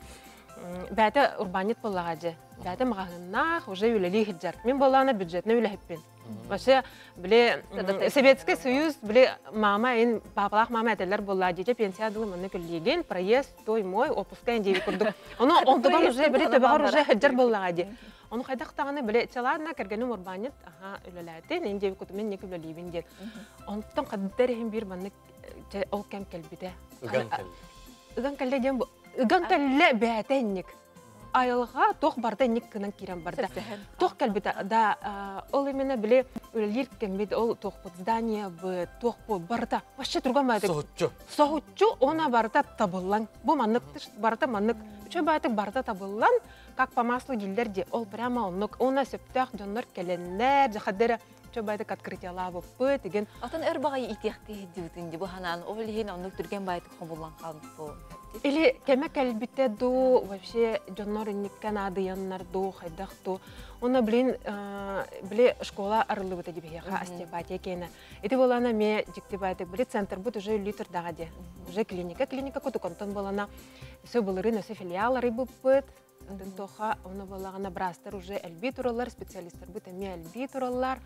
бээтэ урбаанньыт буоллаҕа дьэ. Бээтэ маҕаһыыннаах уже үлэлии сылдьар. Мин буоллаҕына бюджетнай үлэһиппин. Вообще, били Советский Союз, били мама ин папалаах мама этэллэр буоллаа дии пенсия дылы маннык үллиигин, проезд той мой, отпуска диэби курдук. Ону онтуган уже били төбөҕөр уже сылдьар буоллаҕа дии. Ону хайдах даҕаны били ладно кэргэним урбаанньыт аха үлэлээтин, ин диэби курдук мин ник үлэлиибин диэн. Онтон хаддар иһин биир маннык ол кэм кэлбитэ. Ыган кэллэ. Ыган кэллэ диэн ыган кэллэ бээтэ инник. Айылҕа туох барда инник гынан киирэн барда. Туох кэлбитэ да ол именно били үлэлиир кэммит ол туохпут здание бы туохпут барыта вообще турган баайтык. Соһуччу. Соһуччу она барыта табыллан. Бу маннык барыта маннык үчүгэй баайтык барыта табыллан как по маслу дииллэр дии. Ол прямо оннук. Она сөптөөх дьоннор кэлэннэр, жахадера байтык открытиялаабыппыт деген. Отон өр баҕайы итиэхтии дьыбытын ди бу ханаан ол иһин оннук түргэн байтык хомуллан хаалбыт буолуон Или кэмэ кэлбитэ дуу, вообще дьоннор инникке наадыйаннар дуу, хайдах дуу. Онно блин, били школа арыллыбыта дибиһиэхэ остеопатия киэнэ. Ити буолана ме дьикти байтык били центрбыт уже литрдаҕа де. Уже клиника, клиника кутуконтон буолана все былырын өсө филиал арыйбыппыт. Атын тоха, оны буолаҕына быраастар уже элбии тураллар, специалисттарбыт эмиэ элбии тураллар.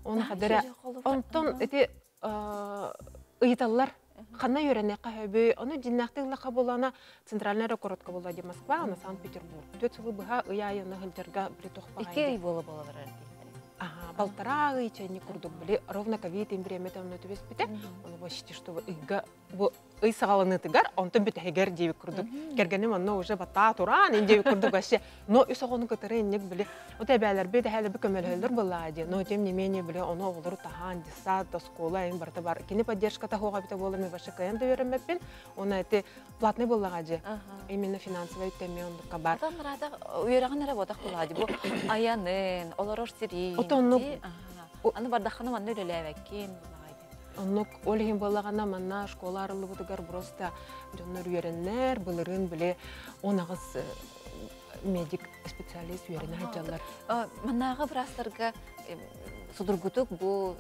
Оны хадара онтон ити ыйыталлар ханна үөрэнэххэ хөбүй ону дьиннээхтик ыллахха буоллаҕына центральная коротко буолла дии Москва ана Санкт-Петербург 4 сылы быһа ый аайы аны сылдьарга били тохпаҕай 2 ый буола буола барар Ага, полтора ый чайник курдук били ровно ковид бириэмэтэ онно түбэспитэ ону почти что ыйга бу ый саҕаланыытыгар, онтон бүтэһигэр диэбит курдук. Кэргэним онно уже баттаа тураан ин диэбит курдук вообще. Но үс оҕону кытары инник били, вот эбээлэрби дэһээлэрби көмөлөһөллөр буоллаа дии. Но тем не менее били ону оҕолору таһаан, детсад, оскуола ин барыта бар. Кини поддержката хуоҕа эбитэ буолар, мен вообще кыайан да үөрэммэппин. Уонна эти платный буоллаҕа дии. Именно финансовый өттөмү оннукка бар. Отон ыраата үөрэҕин эрэ ботах буоллаҕа дии. Бу айанын, олорор сириин. Отоннук. Аны бардаххына манна үлэлээбэккин. Оннук ол иһин буоллаҕына манна школа арыллыбытыгар просто дьоннор үөрэннэр, былырыын били 18 медик специалист үөрэнэ сылдьаллар. Маннааҕы быраастарга судургутук бу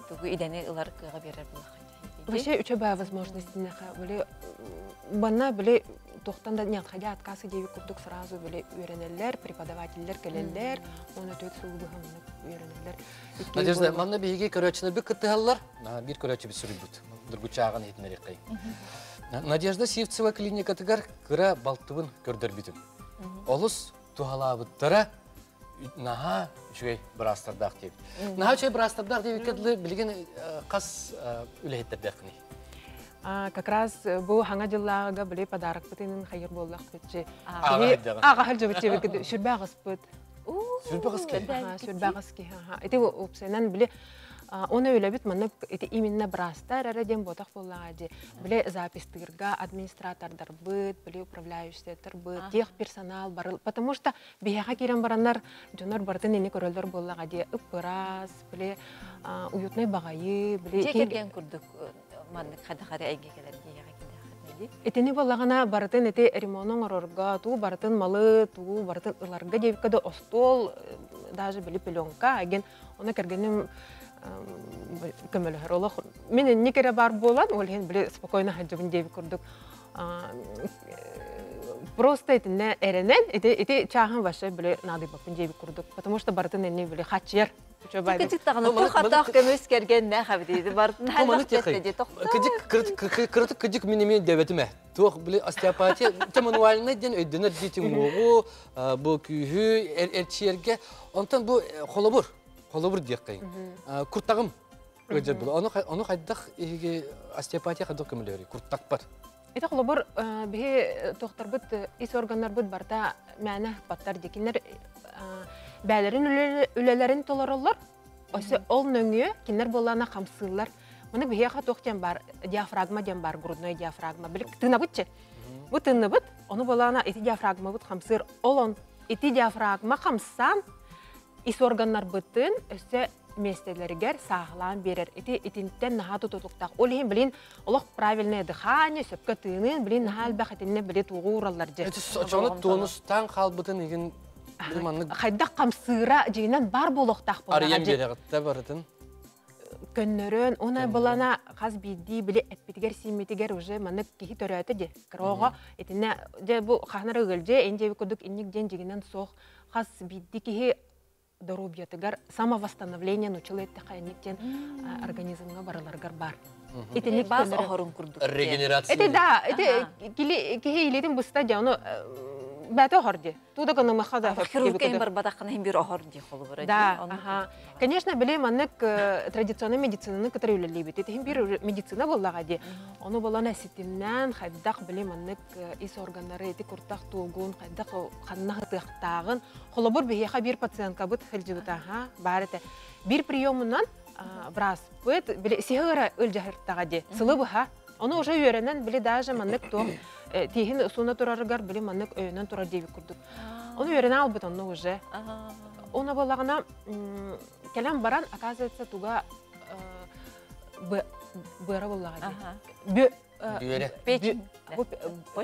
тугу идэни ылар кыаҕы биэрэр буоллахха. Вообще үчүгэй возможность били манна били туохтан да не отходя от кассы диэбит курдук сразу били үөрэнэллэр, преподавателлэр кэлэллэр, уонна төрт сыл быһа үөрэнэллэр. Надежда, манна биһиги көрөөччүлэрбит кыттыһаллар. Биир көрөөччүбүт суруйбут. Дургучааҕын иһитиннэриэххэй. Надежда Сивцева клиникатыгар кыра балтыбын көрдөрбүтүм. Олус туһалаабыттара наһаа үчүгэй быраастардаах диэбит. Наһаа үчүгэй быраастардаах диэбиккэ дылы билигин хас үлэһиттэрдээххиний? Как раз бу хаҥа дьыллааҕыга били подарокпытын хайыр буоллахпытчы. Аҕа сылдьыбыт сүрбэ аҕыспыт. Сүрбэ аҕыс киһи. Сүрбэ аҕыс киһи. Ити уопсайынан били Оны үлэбит манна ити именно быраастар эрэ диэн буотах буоллаҕа дии. Били запистыырга администратордарбыт, били управляющийдарбыт, тех персонал барыл. Потому что биһиэхэ киирэн бараннар дьоннор барытын ини көрөллөр буоллаҕа дии. Ып-ыраас, били уютный баҕайы, били Дьиэ кэргэн курдук маннык хадахары эйгэ кэлэр диэҕэ кидэххитинэ Итини буоллаҕына барытын ити ремонт оҥорорго, туу барытын малы, туу барытын ыларга диэбиккэ да остуол, даже били пеленка, эгин Оны кэргэним көмөлөһөр. Олох мин инник эрэ бар буолан, ол иһин били спокойно сылдьабын диэбит курдук просто итиннэ эрэнэн, ити ити чааһын вообще били наадыйбаппын диэбит курдук. Потому что барытын инни били хаччыйар. Кыдьык даҕаны туох хаттаах көмүс кэргэннээх эбит бартын Кыдьык кырытык кыдьык мин эмиэ дэбэтим ээ. Туох били остеопатия мануальнай диэн өйдөнөр диитин уоҕу бу күүһү эрчийэргэ онтон бу холобур холобур диэххэй куртаҕым ыалдьар була ону ону хайдах иһиги остеопатия хайдах көмөлөһөрүй куртахпар Ити холобур биһи туохтарбыт ис органнарбыт барыта мээнэ баттар дикиннер бээлэрин үлэлэрин толороллор Өссө ол нөҥүө кинилэр буоллаҕына хамсыыллар. Маны биһиэхэ туох диэн баар, диафрагма диэн баар, грудной диафрагма. Били тыынабытчы. Бу тыынныбыт, ону буоллаҕына ити диафрагмабыт хамсыыр. Ол он ити диафрагма хамсаан ис органнарбытын өссө миэстэлэригэр сааһылаан биэрэр. Ити итинтэн наһаа тутулуктаах. Ол иһин билин олох правильное дыхание, сөпкө тыынын, билин наһаа элбэх итиннэ били туоҕу уураллар дьэ. Очону тонустаан хаалбытын игин маннык хайдах хамсыыра дьиҥинэн бар буолуохтаах буоллаҕа. Арыйан биэрэҕиттэ барытын. Көннөрөн, уна былана хас биирдии били эппитигэр-сииммитигэр уже маннык киһи төрөөтө дии. Кыра итиннэ дьэ бу хаһан эрэ ыалдьыа, эн диэбит курдук инник диэн дьиҥинэн суох хас биирдии киһи доруобуйатыгар самовосстановление нуччалыы эттэххэ инник диэн организмҥа барыларыгар баар. Итинник баас оһорун курдук. Регенерация. Ити да, ити киһи илиитин быста дьэ ону бэйэтэ оһор дии. Туда гынымаха да. Хирург кэм барбатаххына иһин биир оһор дии холобура. Да, аха. Конечно, били маннык традиционный медицинаны кытары үлэлиибит. Итиһин биир медицина буоллаҕа дии. Ону болон ситимнээн хайдах били маннык ис органнары ити куртах туогун хайдах ханна ытыахтааҕын холобур биһиэхэ биир пациенткабыт сылдьыбыта баар этэ. Биир приемунан бырааспыт били сиһи ылдьаһыртаҕа дии сылы быһа Ону уже үөрэнэн били даже маннык туох тииһин сууна турарыгар били маннык өйөнөн турар диэбит курдук. Ону үөрэнэ албыт онно уже. Оны буоллаҕына кэлэн баран оказывается туга быара буоллаҕа дии. Бүөрэ.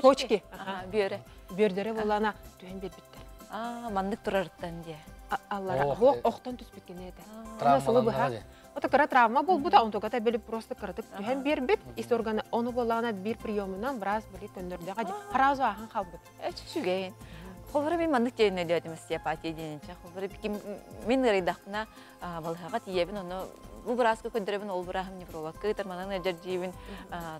Почки. Бүөрэ. Бүөрдэрэ буоллаҕына түһэн биэрбиттэр. Маннык турарыттан диэ. Аллара. Охтон түспүт кини этэ. Сылы быһа. Ото кыра травма буолбута, онтугата били просто кыратык түһэн биэрбит. Ис органы ону буоллаҕына биир приемунан быраас били көннөрдөҕө сразу ааһан хаалбыт. Үчүгэй. Холобура мин маннык диэн өйдөөтүм остеопатия диэнинчэ. Холобура мин ыарыйдахпына балыһаҕа тиийэбин, ону бу бырааска көрдөрөбүн, ол бырааһым неврологка ыытар, манан ыалдьар диибин,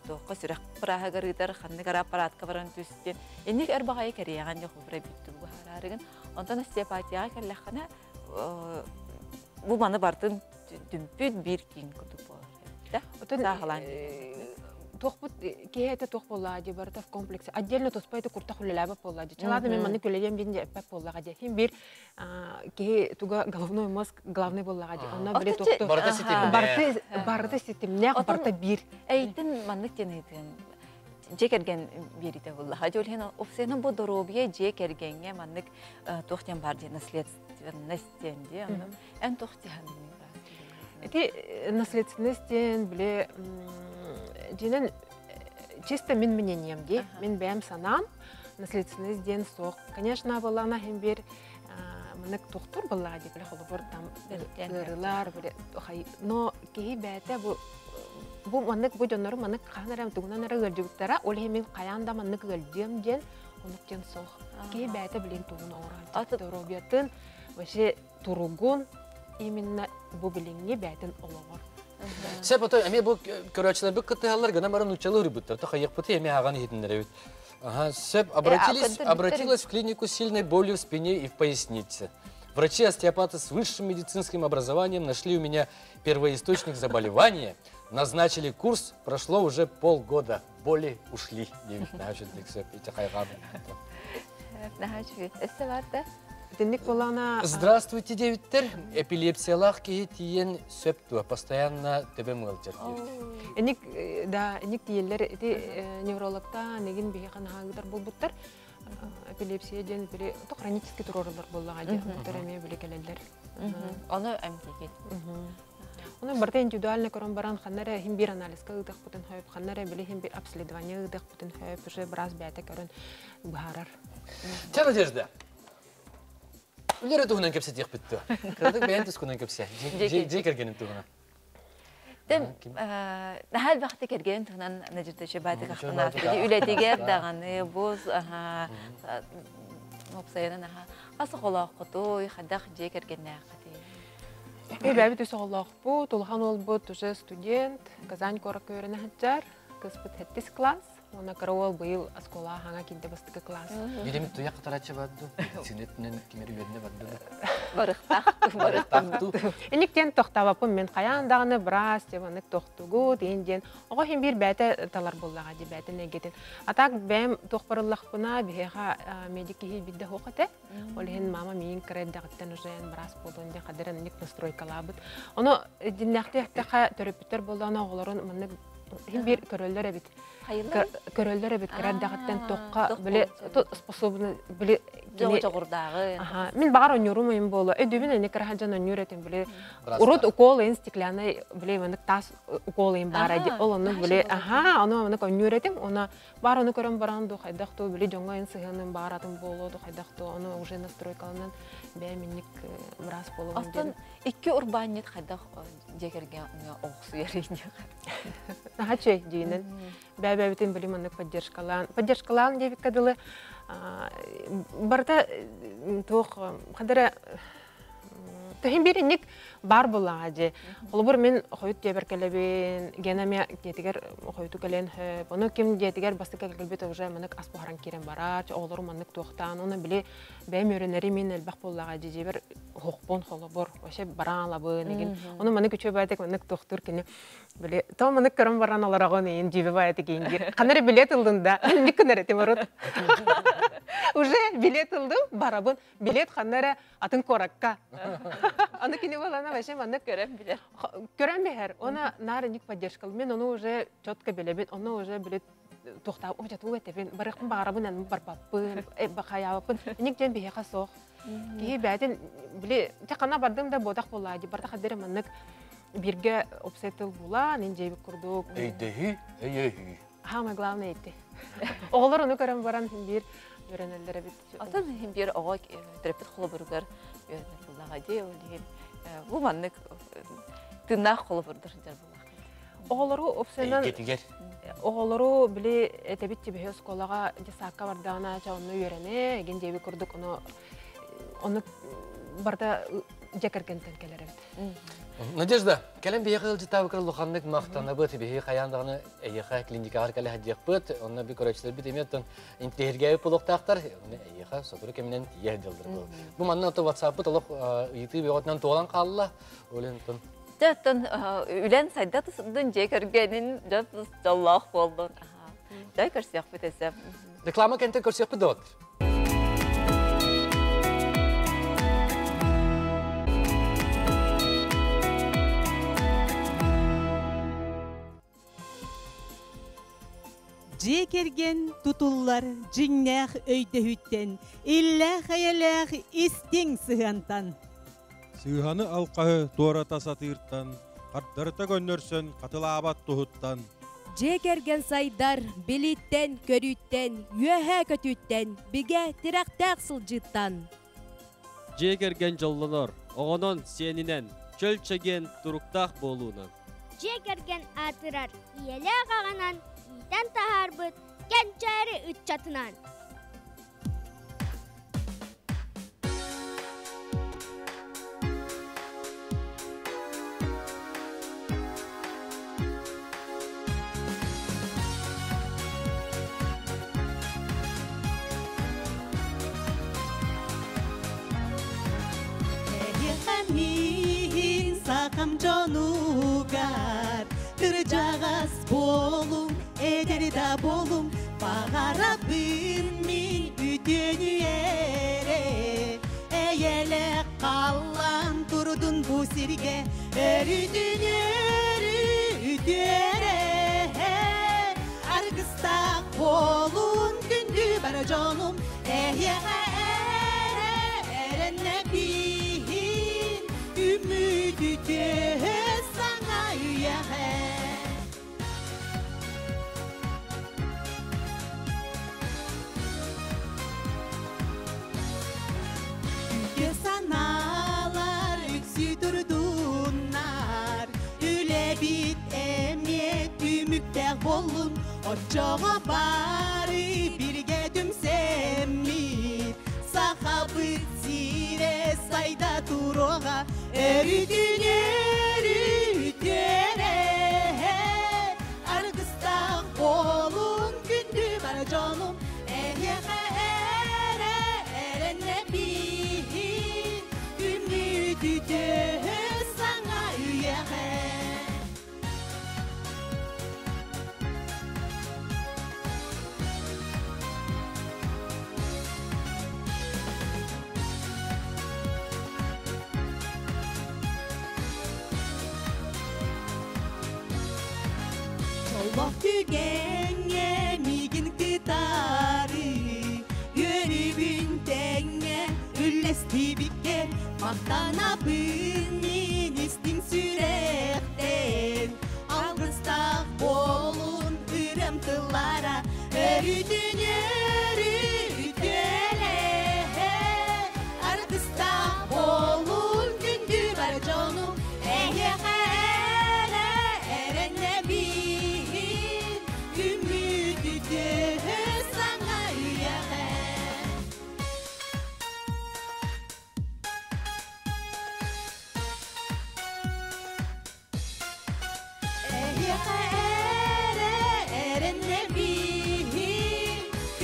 туохха сүрэх бырааһыгар ыытар, ханнык эрэ аппаратка баран түстүн. Инник өр баҕайы кэрийэҕин дьэ холобура бүттү быһаараарыгын. Онтон остеопатияҕа кэллэххинэ бу маны бартын түмпүт биир киин курдук буолар. Отон сааһылаан туохпут киһи этэ туох буоллаҕа дии барыта в комплексе отдельно туспа это куртах үлэлээбэт буоллаҕа дии чалаада мен маннык үлэлиэм диэн эппэт буоллаҕа дии хин биир киһи туга головной мозг главный буоллаҕа дии онно били туохту барыта ситимнээх барыта барыта ситимнээх барыта биир эйтин маннык диэн ыйытыам дьиэ кэргэн биэриитэ буоллаҕа дьэ ол иһин опсуйанан бу доруобуйа дьиэ кэргэҥҥэ маннык туох диэн баар диэн наследственность диэн дии эн туох диэн. Ити наследственность диэн били дьинэн чисто мин мнением ди. Мин бэйэм санаам наследственность диэн суох. Конечно, буоллаҕына иһин биир маннык туохтуур буоллаҕа дии, били холобур там ыарыылар, били но киһи бэйэтэ бу бу маннык бу дьоннору маннык хаһан эрэ тугунан эрэ ыалдьыбыттара, ол иһин мин хайаан да маннык ыалдьыам диэн оннук диэн суох. Киһи бэйэтэ билин тугун оҥорон доруобуйатын, вообще туругун именно бу билиҥҥи бэйэтин олоҕор. Сөп, ото эмиэ бу көрөөччүлэрбит кыттыһаллар гына баран нууччалыы ырыйбыттар. То хайыахпытый эмиэ ааҕан иһитиннэрэбит. Ага, сөп, обратились, обратилась в клинику с сильной болью в спине и в пояснице. Врачи-остеопаты с высшим медицинским образованием нашли у меня первоисточник заболевания, назначили курс, прошло уже полгода, боли ушли. Сөп, ити хайҕаан. Өссө бар да? Итинник буоллаҕына Здравствуйте, диэбиттэр. Эпилепсиялаах киһи тиийэн сөп дуо? Постоянно төбөм ыалдьар диэбит. Эник да, эник тиийэллэр ити неврологта нэгин биһи ханаһаагытар буолбуттар. Эпилепсия диэн били то хронический туруорулар буоллаҕа дии. Онтор эмиэ били кэлэллэр. Ону эмтиигит. Ону барыта индивидуально көрөн баран ханна эрэ иһин биир анализка ыытыахпытын сөп, ханна эрэ били иһин биир обследование ыытыахпытын сөп, уже быраас бэйэтэ көрөн быһаарар. Чэ, Надежда, үлэ туһунан кэпсэтиэхпит дуо? Кыратык бэйэн тускунан кэпсээ. Дьиэ кэргэнин туһунан. Тем наһаа элбэхтик кэргэнин туһунан Надежда Чебатик ахтан үлэтигэр даҕаны бу уопсайынан аха хас оҕолооххутуй, хайдах дьиэ кэргэннээххитий? Бэйэбит үс оҕолоохпут, улахан уолбут уже студент, Казань куоракка үөрэнэ сылдьар, кыыспыт сэттис класс. Уонна кыра уол быйыл оскуолаҕа хаҥа киирдэ бастакы класс. Биремит туйах кытараччы барды. Синетинен кимери үөрэнэ барды. Барыхтаах Барыхтаах ту. Инник диэн тохтообоппун мен хайаан даҕаны быраас диэн маннык тохтугу диэн диэн оҕо иһин биир бэйэтэ талар буоллаҕа дии бэйэтин эйгэтин. А так бэйэм туох барыллахпына биһиэхэ медик киһи биирдэ суох этэ. Ол иһин мама миин кыра эрдэҕиттэн уже эн быраас буолуон диэн хадыран инник настройкалаабыт. Ону дьиннээхтии эттэххэ төрөппүттэр буоллаҕына оҕолорун маннык иһин биир көрөллөр эбит. Көрөллөр эбит кыра эрдэҕиттэн туохха били способны били чоҕурдааҕы. Мин баҕар онньуурум ойум буолуо. Өйдүүбүн эни кыра сылдьан онньуур этим били урут укол ыйын стеклянный били маннык таас укол ыйын баара ди ол оннук били аха ону маннык онньуур этим уна баар ону көрөн баран ду хайдах туу били дьоҥҥо ыйын сыһыаным бааратын буолуо ду хайдах туу ону уже настройкаланан бэйэм инник быраас буолуом диэн. Икки урбаанньыт хайдах дьиэ кэргэҥҥэ олохсуйар Наһаа үчүгэй дьиинэн. Бэйэ-бэйэбитин били маннык поддержкалаан. Поддержкалаан диэбиккэ дылы барыта туох хадара Төһүн биир инник баар буоллаҕа дии. Холобур, мин хойут диэбэр кэлэбин, Гена эмиэ дьиэтигэр хойуту кэлэн сөп. Ону ким дьиэтигэр бастакы кэлбит уже маннык ас буһаран киирэн барар, оҕолорум маннык туохтаан, уонна били бэйэм үөрэнэрим мин элбэх буоллаҕа дии, дьиэбэр оһохпун холобур, вообще бараан алабын игин. Ону маннык үчүгэй баайдык маннык туохтуур кини били то маннык көрөн баран олороҕун иин дьиибэ баайдык иин диир. Ханна эрэ билет ыллын да, инник гынар этим урут. Уже билет ыллым, барабын. Билет ханна эрэ атын куоракка. Аны кини буолана вообще маннык көрөн билэр. Көрөн биһэр. Она наар инник поддержкал. Мен ону уже четко билэбин, ону уже билет туохтаах о дьэ этэбин барыахпын баҕарабын эн барбаппын хайаабаппын инник диэн биһиэхэ суох киһи бэйэтин били дьэ ханна бардым да буотах буоллаа дии барда хаддары маннык бииргэ уопсай тыл булаан ин дьиэбит курдук өйдөһүү өйөһүү самое главное ити оҕолор ону көрөн баран биир үөрэнэллэр эбит Атын иһин биир оҕо төрөппүт холобуругар үөрэнэр буоллаҕа дии ол иһин бу маннык тыыннаах холобурдар сылдьар буоллаах Оҕолору уопсайынан оҕолору били этэбит тибиһи оскуолаҕа десакка бардаҕына ча онно үөрэнэ эгин диэби курдук ону ону барыта дьэ кэргэнтэн кэлэр эбит. Надежда, кэлэн биһиэхэ ыалдьыттаабыккар улаханнык махтанабыт. Биһиги хайаан даҕаны эйиэхэ клиникаҕар кэлэ сылдьыахпыт. Онно би көрөөччүлэрбит эмиэ оттон интиһиргээбит буолуохтаахтар. Онно эйиэхэ сотору кэминэн тиийэ сылдьаллар. Бу манна ото WhatsApp-пыт олох ыйытыы бөҕөтүнэн туолан хаалла. Ол иһин Дьэ, оттон үлэн сайда тусудун дьиэ кэргэнин дьон дьоллоох буоллун. Дьай көрсүөхпүт өсө. Реклама кэнтэн көрсүөхпүт доҕоттор. Дьиэ кэргэн тутуллар дьиҥнээх өйдөһүүттэн, иллээх-эйэлээх истиҥ сыһыантан. Сыыһаны-алҕаһы туората сатыыртан, Хардарыта көннөрсөн хатылаабат туһуттан. Дьиэ кэргэн сайдар билииттэн, көрүүттэн, үөһээ көтүүттэн, бигэ тирэхтээх сылдьыыттан. Дьиэ кэргэн дьоллонор, оҕонон, сиэнинэн, чөл чэгиэн туруктаах буолуунан. Дьиэ кэргэн аатырар ийэлээх аҕанан иитэн таһаарбыт кэнчээри ыччатынан. Эһиэхэ миин сахам дьонугар кырдьаҕас буолуҥ, эдэр да буолуҥ, баҕарабын мин үтүөнү эрэ. Эйэлээх халлаан турдун бу сиргэ, өрүтүн өрү үтүөрэ. Аргыстаах буолун күндү бар дьонум, эһиэхэ эрэ эрэннэбин, үмүт үтүө саҥа үйэҕэ. Үтүө санаалар үксүү турдуннар, үлэбит эмиэ түмүктээх буоллун, оччоҕо бары бииргэ түмсэммит, сахабыт сирэ сайда туруоҕа, өрүтүн өрүтүөрэ. Аргыстаах буолун күндү бар дьонум, эһиэхэ эрэ эрэннэбин, үмүт үтүө саҥа үйэҕэ. Дьоллоох түгэҥҥэ миигин кытары, үөрүүбүн тэҥҥэ үллэстибиккэ, махтанабын мин истиҥ сүрэхтэн. Алгыстаах буолун ырыам тыллара, өрүтүн өрүтүөлэ. Аргыстаах буолун күндү бар дьонум, эһиэхэ эрэ эрэннэбин, үмүт үтүө саҥа үйэҕэ. Эһиэхэ эрэ эрэннэбин,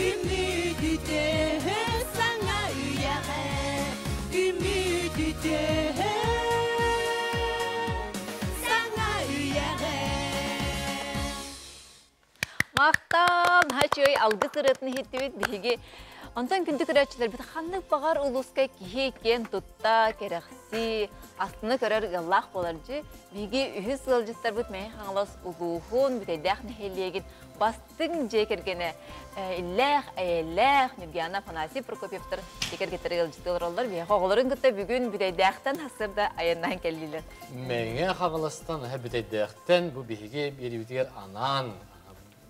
үмүт үтүө саҥа үйэҕэ, үмүт үтүө саҥа үйэҕэ. Махтал, хачый алгыс ырыатын иһиттибит биһиги. Онтон күндү көрөөччүлэрбит ханнык баҕар улууска киһи киэн тутта, кэрэхсии, астына көрөр ыаллаах буолар дьи. Биһиги үһүс ыалдьыттарбыт Мэҥэ Хаҥалас улууһун Бүтэйдээх нэһилиэгин бастыҥ дьиэ кэргэнэ иллээх, эйэлээх Нюргиана Афанасий Прокопьевтар дьиэ кэргэттэрэ ыалдьыттыы олороллор. Биһиэхэ оҕолорун кытта бүгүн Бүтэйдээхтэн сарсыарда айаннаан кэллилэр. Мэҥэ Хаҥаластан Бүтэйдээхтэн бу биһиги биэриибитигэр анаан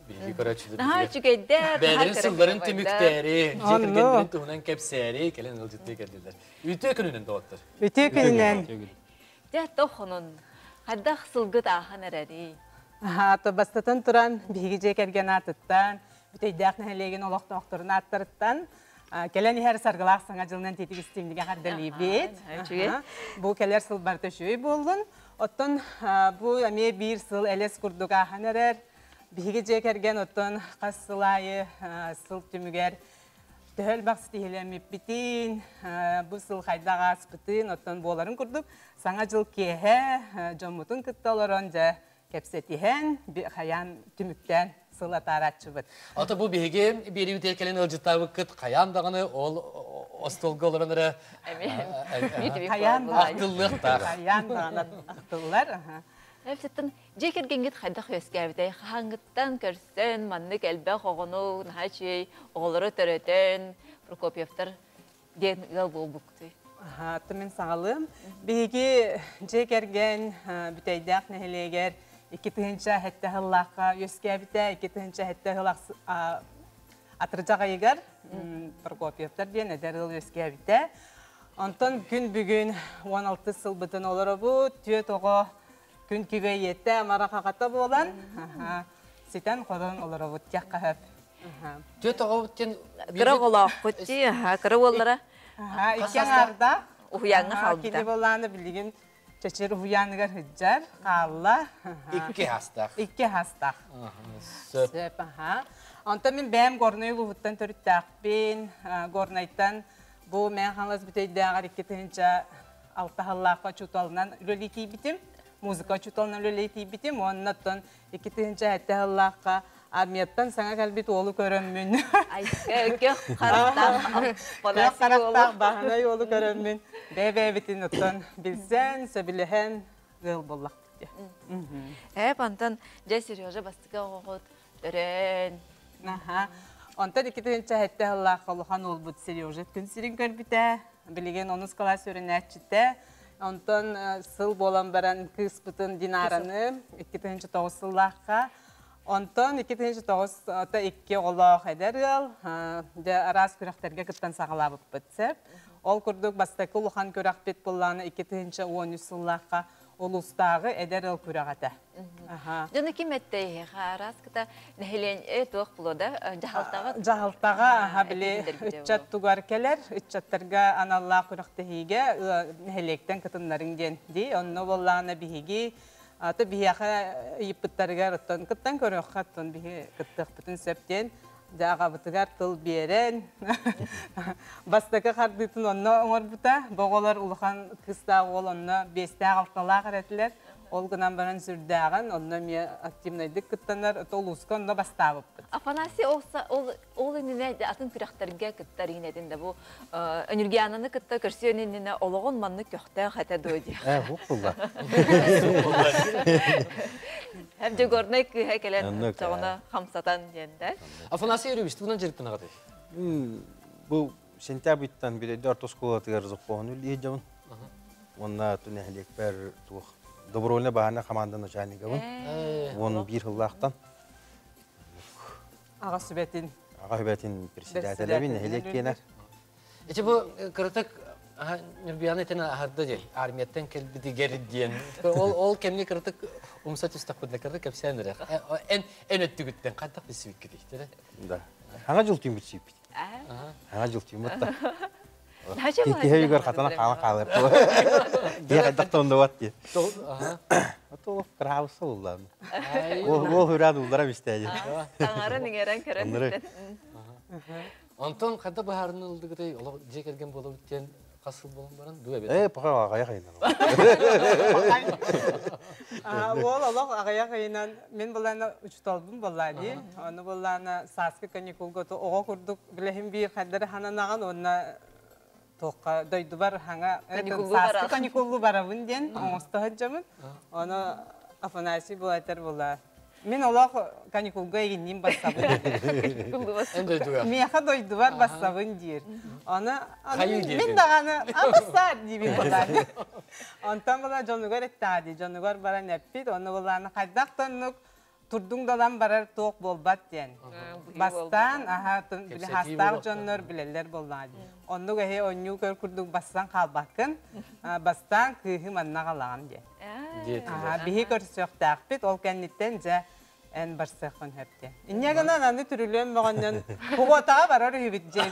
биһиги көрөөччүлэр Наһаа үчүгэйдэр, бэйэлэрин сылларын түмүктээри, дьиэ кэргэннэрин туһунан кэпсээри кэлэн ыалдьыттыы кэллилэр. Үтүө күнүнэн доҕоттор. Үтүө күнүнэн. Дьэ, тохонун. Хайдах сылгыт аахан эрэрий? Аха, бастатан туран биһиги дьиэ кэргэн аатыттан, Бүтэйдээх нэһилиэгин олохтоохторун ааттарыттан кэлэн иһэр саргылаах саҥа дьылынан тиитик истиҥнигэ эҕэрдэлиибит. Бу кэлэр сыл барыта үчүгэй буоллун. Оттон бу эмиэ биир сыл элэс курдук ааһан эрэр. Биһиги дьиэ кэргэн оттон хас сыл аайы сыл түмүгэр төһө элбэх ситиһилэммиппитин, бу сыл хайдах ааспытын, оттон буоларын курдук саҥа дьыл киэһэ дьоммутун кытта олорон дьэ кэпсэтиһэн, хайаан түмүктээн сыл атаарааччыбыт. Ата бу биһиги биэриибитигэр кэлэн ыалдьыттаабыккыт хайаан даҕаны ол остуолга олорон эрэ хайаан ахтыллыахтаах. Хайаан даҕаны ахтыллар. Эптэн дьиэ кэргэҥҥит хайдах үөскээбитэй? Хаһааҥҥыттан көрсөн, маннык элбэх оҕону, наһаа үчүгэй оҕолору төрөтөн, Прокопьевтар диэн ыал буолбуккутуй? Аттым мен саҕалым. Биһиги дьиэ кэргэн Бүтэйдээх нэһилиэгэр 2007 сыллаахха үөскээбитэ, 2007 сыл атырдьах ыйыгар Прокопьевтар диэн эдэр ыал үөскээбитэ. Онтон күн бүгүн 16 сылбытын олоробут, түөрт оҕо күн күбэй ийэтэ, амара хахата буолан, ситэн-хотон олоробут диэххэ сөп. Түөрт оҕобут диэн Кыра оҕолоохпут дии, кыра уоллара. Икки аҥаардаах. Уһуйааҥҥа хаалбыта. Кини буоллаҕына билигин Чэчир уһуйааныгар сылдьар, хаалла. Икки хастаах. Икки хастаах. Сөп. Аха. Онтон мин бэйэм Горнай улууһуттан төрүттээхпин. Горнайтан бу Мэҥэ Хаҥалас Бүтэйдээҕэр 2006 сыллаахха учууталынан үлэлии тиийбитим. Музыка учууталынан үлэлии тиийбитим. Уонна оттон 2007 сыллаахха армияттан саҥа кэлбит уолу көрөммүн. Көх харахтаах Көх харахтаах бааһынай уолу көрөммүн бэйэ-бэйэбитин оттон билсэн, сөбүлэһэн ыал буоллахпыт. Ээ, онтон дьэ Сережа бастакы оҕоҕут өрөөн. Аха. Онтон 2007 сыллаах улахан уолбут Сережа күн сирин көрбүтэ. Билигин онус кылаас үөрэнээччитэ. Онтон сыл буолан баран кыыспытын Динараны 2009 сыллаахха Онтон 2009 ата икки оҕолоох эдэр ыал дьэ араас күрэхтэргэ кыттан саҕалаабыппыт сөп. Ол курдук бастакы улахан күрэхпит буоллаҕына 2013 сыллаахха улуустааҕы эдэр ыал күрэҕэ этэ. Дьону ким эттэй араас кыта нэһилиэн туох було да дьаһалтаҕа Дьаһалтаҕа аха били ыччат тугар кэлэр ыччаттарга аналлаах күрэхтэһиигэ нэһилиэктэн кытыннарыҥ диэн дии. Онно буоллаҕына биһиги аты биһиэхэ ыйыппыттарыгар оттон кыттан көрүөххэ оттон биһи кыттыахпытын сөп диэн дьэ аҕабытыгар тыл биэрэн бастакы хардыытын онно оҥорбута. Бу оҕолор улахан кыыстаах уол онно биэстээх-алталаах эрэ этилэр. Ол гынан баран сүрдээҕин онно эмиэ активнайдык кыттанар улууска онно бастаабыппыт. Афанасий ол ол иннинэ атын күрэхтэргэ кыттар иинэтин да бу Өнүргиананы кытта көрсүөн иннинэ олоҕун маннык көхтөөх этэ дуо диэх. Ээ, хук булла. Һэм Дьөгүөрнэй кыыһа кэлэн чоҕуна хамсатан диэн да. Афанасий Юрьевич, тугунан дьарыктанаҕытый? Бу сентябрьтан билэрдэ орто оскуолатыгар зоппоһун үллиһи дьабын. Уонна нэһилиэкпэр туох добровольно баһаана команда начальнигабын. Уон биир сыллаахтан. Аҕа сүбэтин. Аҕа сүбэтин председателэбин нэһилиэк киэнэ. Ити бу кыратык Ньургуяна этэн аһарда дии, армияттан кэлбитигэр диэн. Ол ол кэмҥэ кыратык умса түстэхпитинэ кыратык кэпсээн эрэ. Эн эн өттүгүттэн хайдах билсибиккитий? Да. Хаҥа жыл түүн билсибиппит. Хаҥа жыл түүн бутта. Киһи өйүгэр хатана хаалан хаалар. Киһи хайдах да оннубат дии. Ото кыраабысса буллаан. Ол хүрээд уллара бистээди. Таҥарын иҥэрэн көрөн. Онтон хайда быһаарыны ылдыгытай олох дьиэ кэргэн буолабыт диэн хас сыл буолан баран дуу эбит. Ээ, пока аҕыйах ыйынан. Уол олох аҕыйах ыйынан мин булаана учууталбын буоллаа дии. Ону буллаана сааскы каникулга оҕо курдук билэһин биир хайдары хананаҕын уонна туохха дойдубар хаҥа сааскы каникуллу барабын диэн оҥосто сылдьабын. Ону Афанасий булайтар була. Мин олох каникулга эгинниин бассабын. Миэхэ дойдубар бассабын диир. Аны мин даҕаны бассаар диибин буолаар. Онтон була дьонугар эттэҕэ дии. Дьонугар баран эппит. Онно булааны хайдах да оннук турдуҥ далан барар туох буолбат диэн. Бастаан аха били хаастаах дьоннор билэллэр буоллаҕа дии. Оннук эһи онньуу көр курдук бассан хаалбаккын. Бастаан кыыһы манна аҕалаҕын диэн. Биһи көрсүөхтээхпит, ол кэнниттэн дьэ эн барсыаххын сөп диэн. Инньэ гынан аны түрүлүөн бөҕөннөн куботаҕа барар үһүбүт диэн.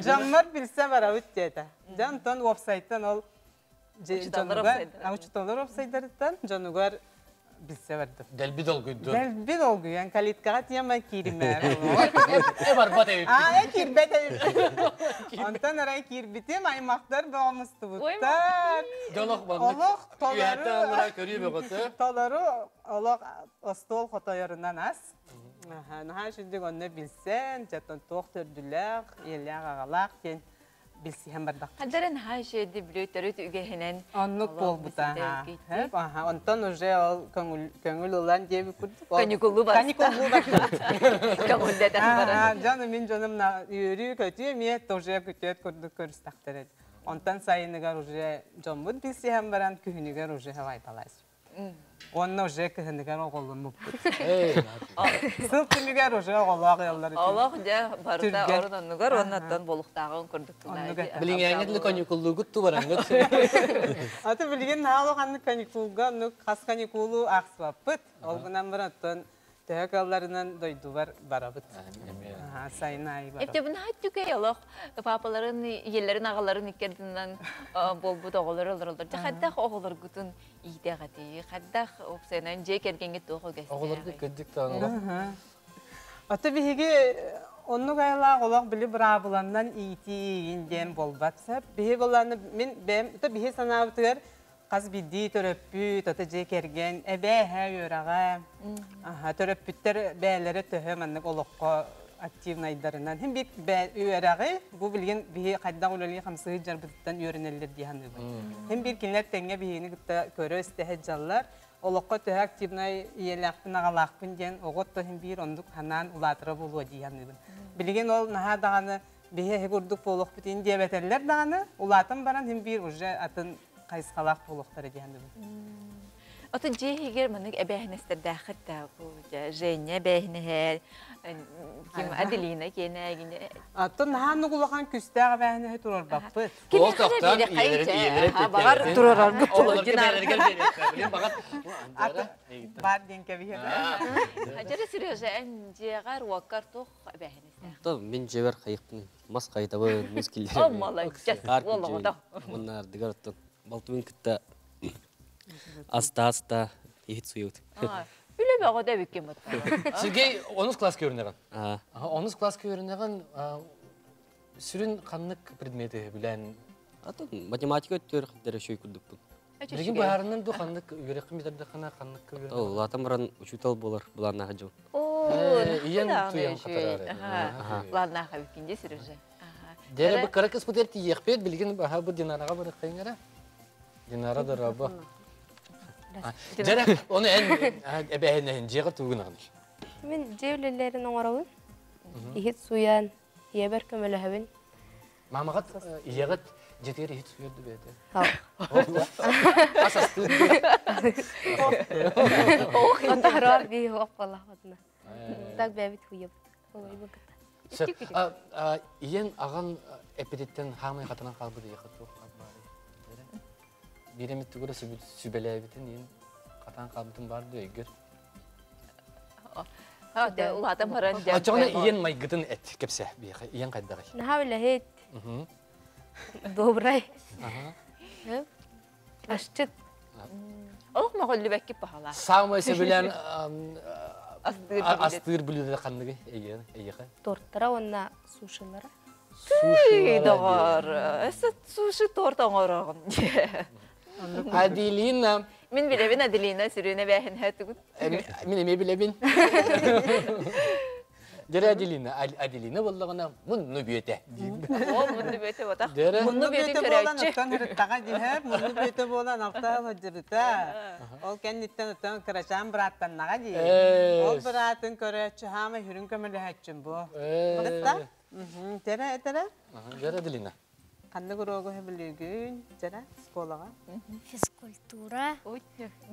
Дьоммор билсэ барабыт диэтэ. Дьэ онтон уопсайтан ол дьонугар, учууталлар уопсайдарыттан дьонугар билсэ бардым. Дэлби долгуйдун. Дэлби долгуйан калиткаҕа тиэмэ кииримээр. Э барбат эбиппит. Аа, э киирбэт эбиппит. Онтон арай киирбитим, аймахтар бөҕө мустубуттар. Дьолох маннык. Олох толору. Көрүү бөҕөтө. Толору олох остуол хотойорунан ас. Наһаа үчүгдүк онно билсэн, дьэ туох төрдүлээх, ийэлээх аҕалаах диэн билсиһэн бардах. Хаддара наһаа үчүгэйди билүү төрүт үгэһинэн. Оннук буолбута. Аха. Онтон уже ол көҥүл көҥүл ылан диэби курдук. Каникуллу барда. Каникуллу барда. Көҥүллэтэн баран. Дьону мин дьонум үөрүү көтүү эмиэ тоже күтүөт курдук көрүстэхтэр. Онтон сайыныгар уже дьоммут билсиһэн баран күһүнүгэр уже хавайбалайс. Онно уже кыһыныгар оҕоломмуппут. Сыл түмүгэр уже оҕолоох ыаллар. Олох дьэ барыта орун оннугар уоннаттан болуктааҕын курдук. Билиҥээҥҥэ дылы каникуллуугут ту бараҥҥыт. Аты билигин наал ханнык каникулга оннук хас каникулу аахсыбаппыт. Ол гынан баран оттон төһө кыалларынан дойдубар барабыт. Сайын аайы барабыт. Эптэ бу түкэй олох папаларын, ийэлэрин, аҕаларын иккэрдинэн буолбут оҕолор олороллор. Дьэ хайдах оҕолоргутун иитэҕитий? Хайдах опсайынан дьиэ кэргэҥҥит туох үгэстээх? Оҕолорго кырдьык даҕаны. Аты биһиги оннук айылаах олох били быраабыланнан иитии диэн буолбат сөп. Биһи боллааны мин бэйэм то биһи санаабытыгар хас биирдии төрөппүт, ата дьиэ кэргэн, эбээ эһээ үөрэҕэ, төрөппүттэр бэйэлэрэ төһө маннык олоххо активнайдарынан. Хим бир үөрэҕи бу билигин биһи хайдах үлэлии хамсыы дьарбытыттан үөрэнэллэр дии саныыбын. Хим бир кинилэр тэҥҥэ биһигини кытта көрө истэһэ дьаллар. Олоххо төһө активнай ийэлээхпин аҕалаахпын диэн оҕо хим биир оннук ханаан улаатыра буолуо дии саныыбын. Билигин ол наһаа даҕаны биһи эһи курдук буолуохпут ин диэбэтэллэр даҕаны улаатан баран хим биир уже атын хайысхалаах буолуохтара дии саныыбын. Ото дьиэ иһигэр маннык эбээһинэстэрдээххит да бу Женя эбээһинэһэ, ким Аделина киэнээгине. Аттан наһаа улахан күстээх эбээһинэһи турарбаппыт. Ол тоқтан иелери Багар турараргыт Бар диэн кэбиһэ. Жара Сережа, эн дьиэҕэр уоккар туох эбээһинэстээх? То мин дьиэбэр хайыппын мас хайытабын, мус киллэребин. О, молодец. Уолоҕото. Уонна ардыгар оттон балтыбын кытта аста-аста иһит суйут. Үлэ бөҕө да эбиккин бутта. Сергей онус класска үөрэнэҕин. Онус класска үөрэнэҕин сүрүн ханнык предмети билэн? Атын математика өттүгэр хаддара шөй курдукпун. Билигин быһаарынан ду ханнык үөрэххин бүтэрдэххинэ ханнык үөрэнэҕин? Улаатан баран учуутал буолар былааннаах дьон. Ийэн туйан хатарар. Былааннаах эбиккин дии Сережа. Дere бу кыра кыспыт тиийиэхпит билигин баха бу Динараҕа барыаххайын эрэ. Динара дорообо. Дьэрэ, оны эн эбээһинэһин дьиэҕэ тугун аҕын? Мин дьиэ үлэлэрин оҥоробун. Иһит суйан, ийэбэр көмөлөһөбүн. Мамаҕыт ийэҕит дьиэтигэр иһит суйар бэйэтэ? Ас астыыр. Онтоһороор бии хуох буоллахпытына. Так бэйэбит хуйабыт. Олойбун кытта. Ийэн аҕан эппититтэн хаамай хатанан хаалбыт ийэхэ туох баарый? Биир эмит тугу да сүбэлээбитин иин хатаан хаалбытын баар дуо өйгөр? Улаатан баран Оччоҕуна ийэн майгытын эт кэпсэ биэхэ. Ийэн хайдаҕый? Наһаа үлэһит. Добрай. Асчыт. Олох мөҕүллүбэккит баһалаа. Самое сөбүлээн астыыр бүлүүдэ ханныгы эйиэхэ? Торттара уонна сушилара. Суши доҕор. Өссө суши торт оҥороҕун. Аделина. Мин билэбин Аделина сүрүн эбээһинэ тугут. Мин эмиэ билэбин. Дьэрэ Аделина, Аделина буоллаҕына мунну бүөтэ. О, мунну бүөтэ ботах. Мунну бүөтэ буолан оттон ырыттаҕа диһэр, мунну бүөтэ буолан алта сылдьыбыта. Ол кэнниттэн оттон кырачаан бырааттаннаҕа дии. Ол быраатын көрөөччү хаама хүрүн көмөлөһөөччүм бу. Ытта? Терэ, терэ. Дьэрэ Аделина. Ханнык уруогу сөбүлүүгүн, дьэрэ, школаҕа? Физкультура,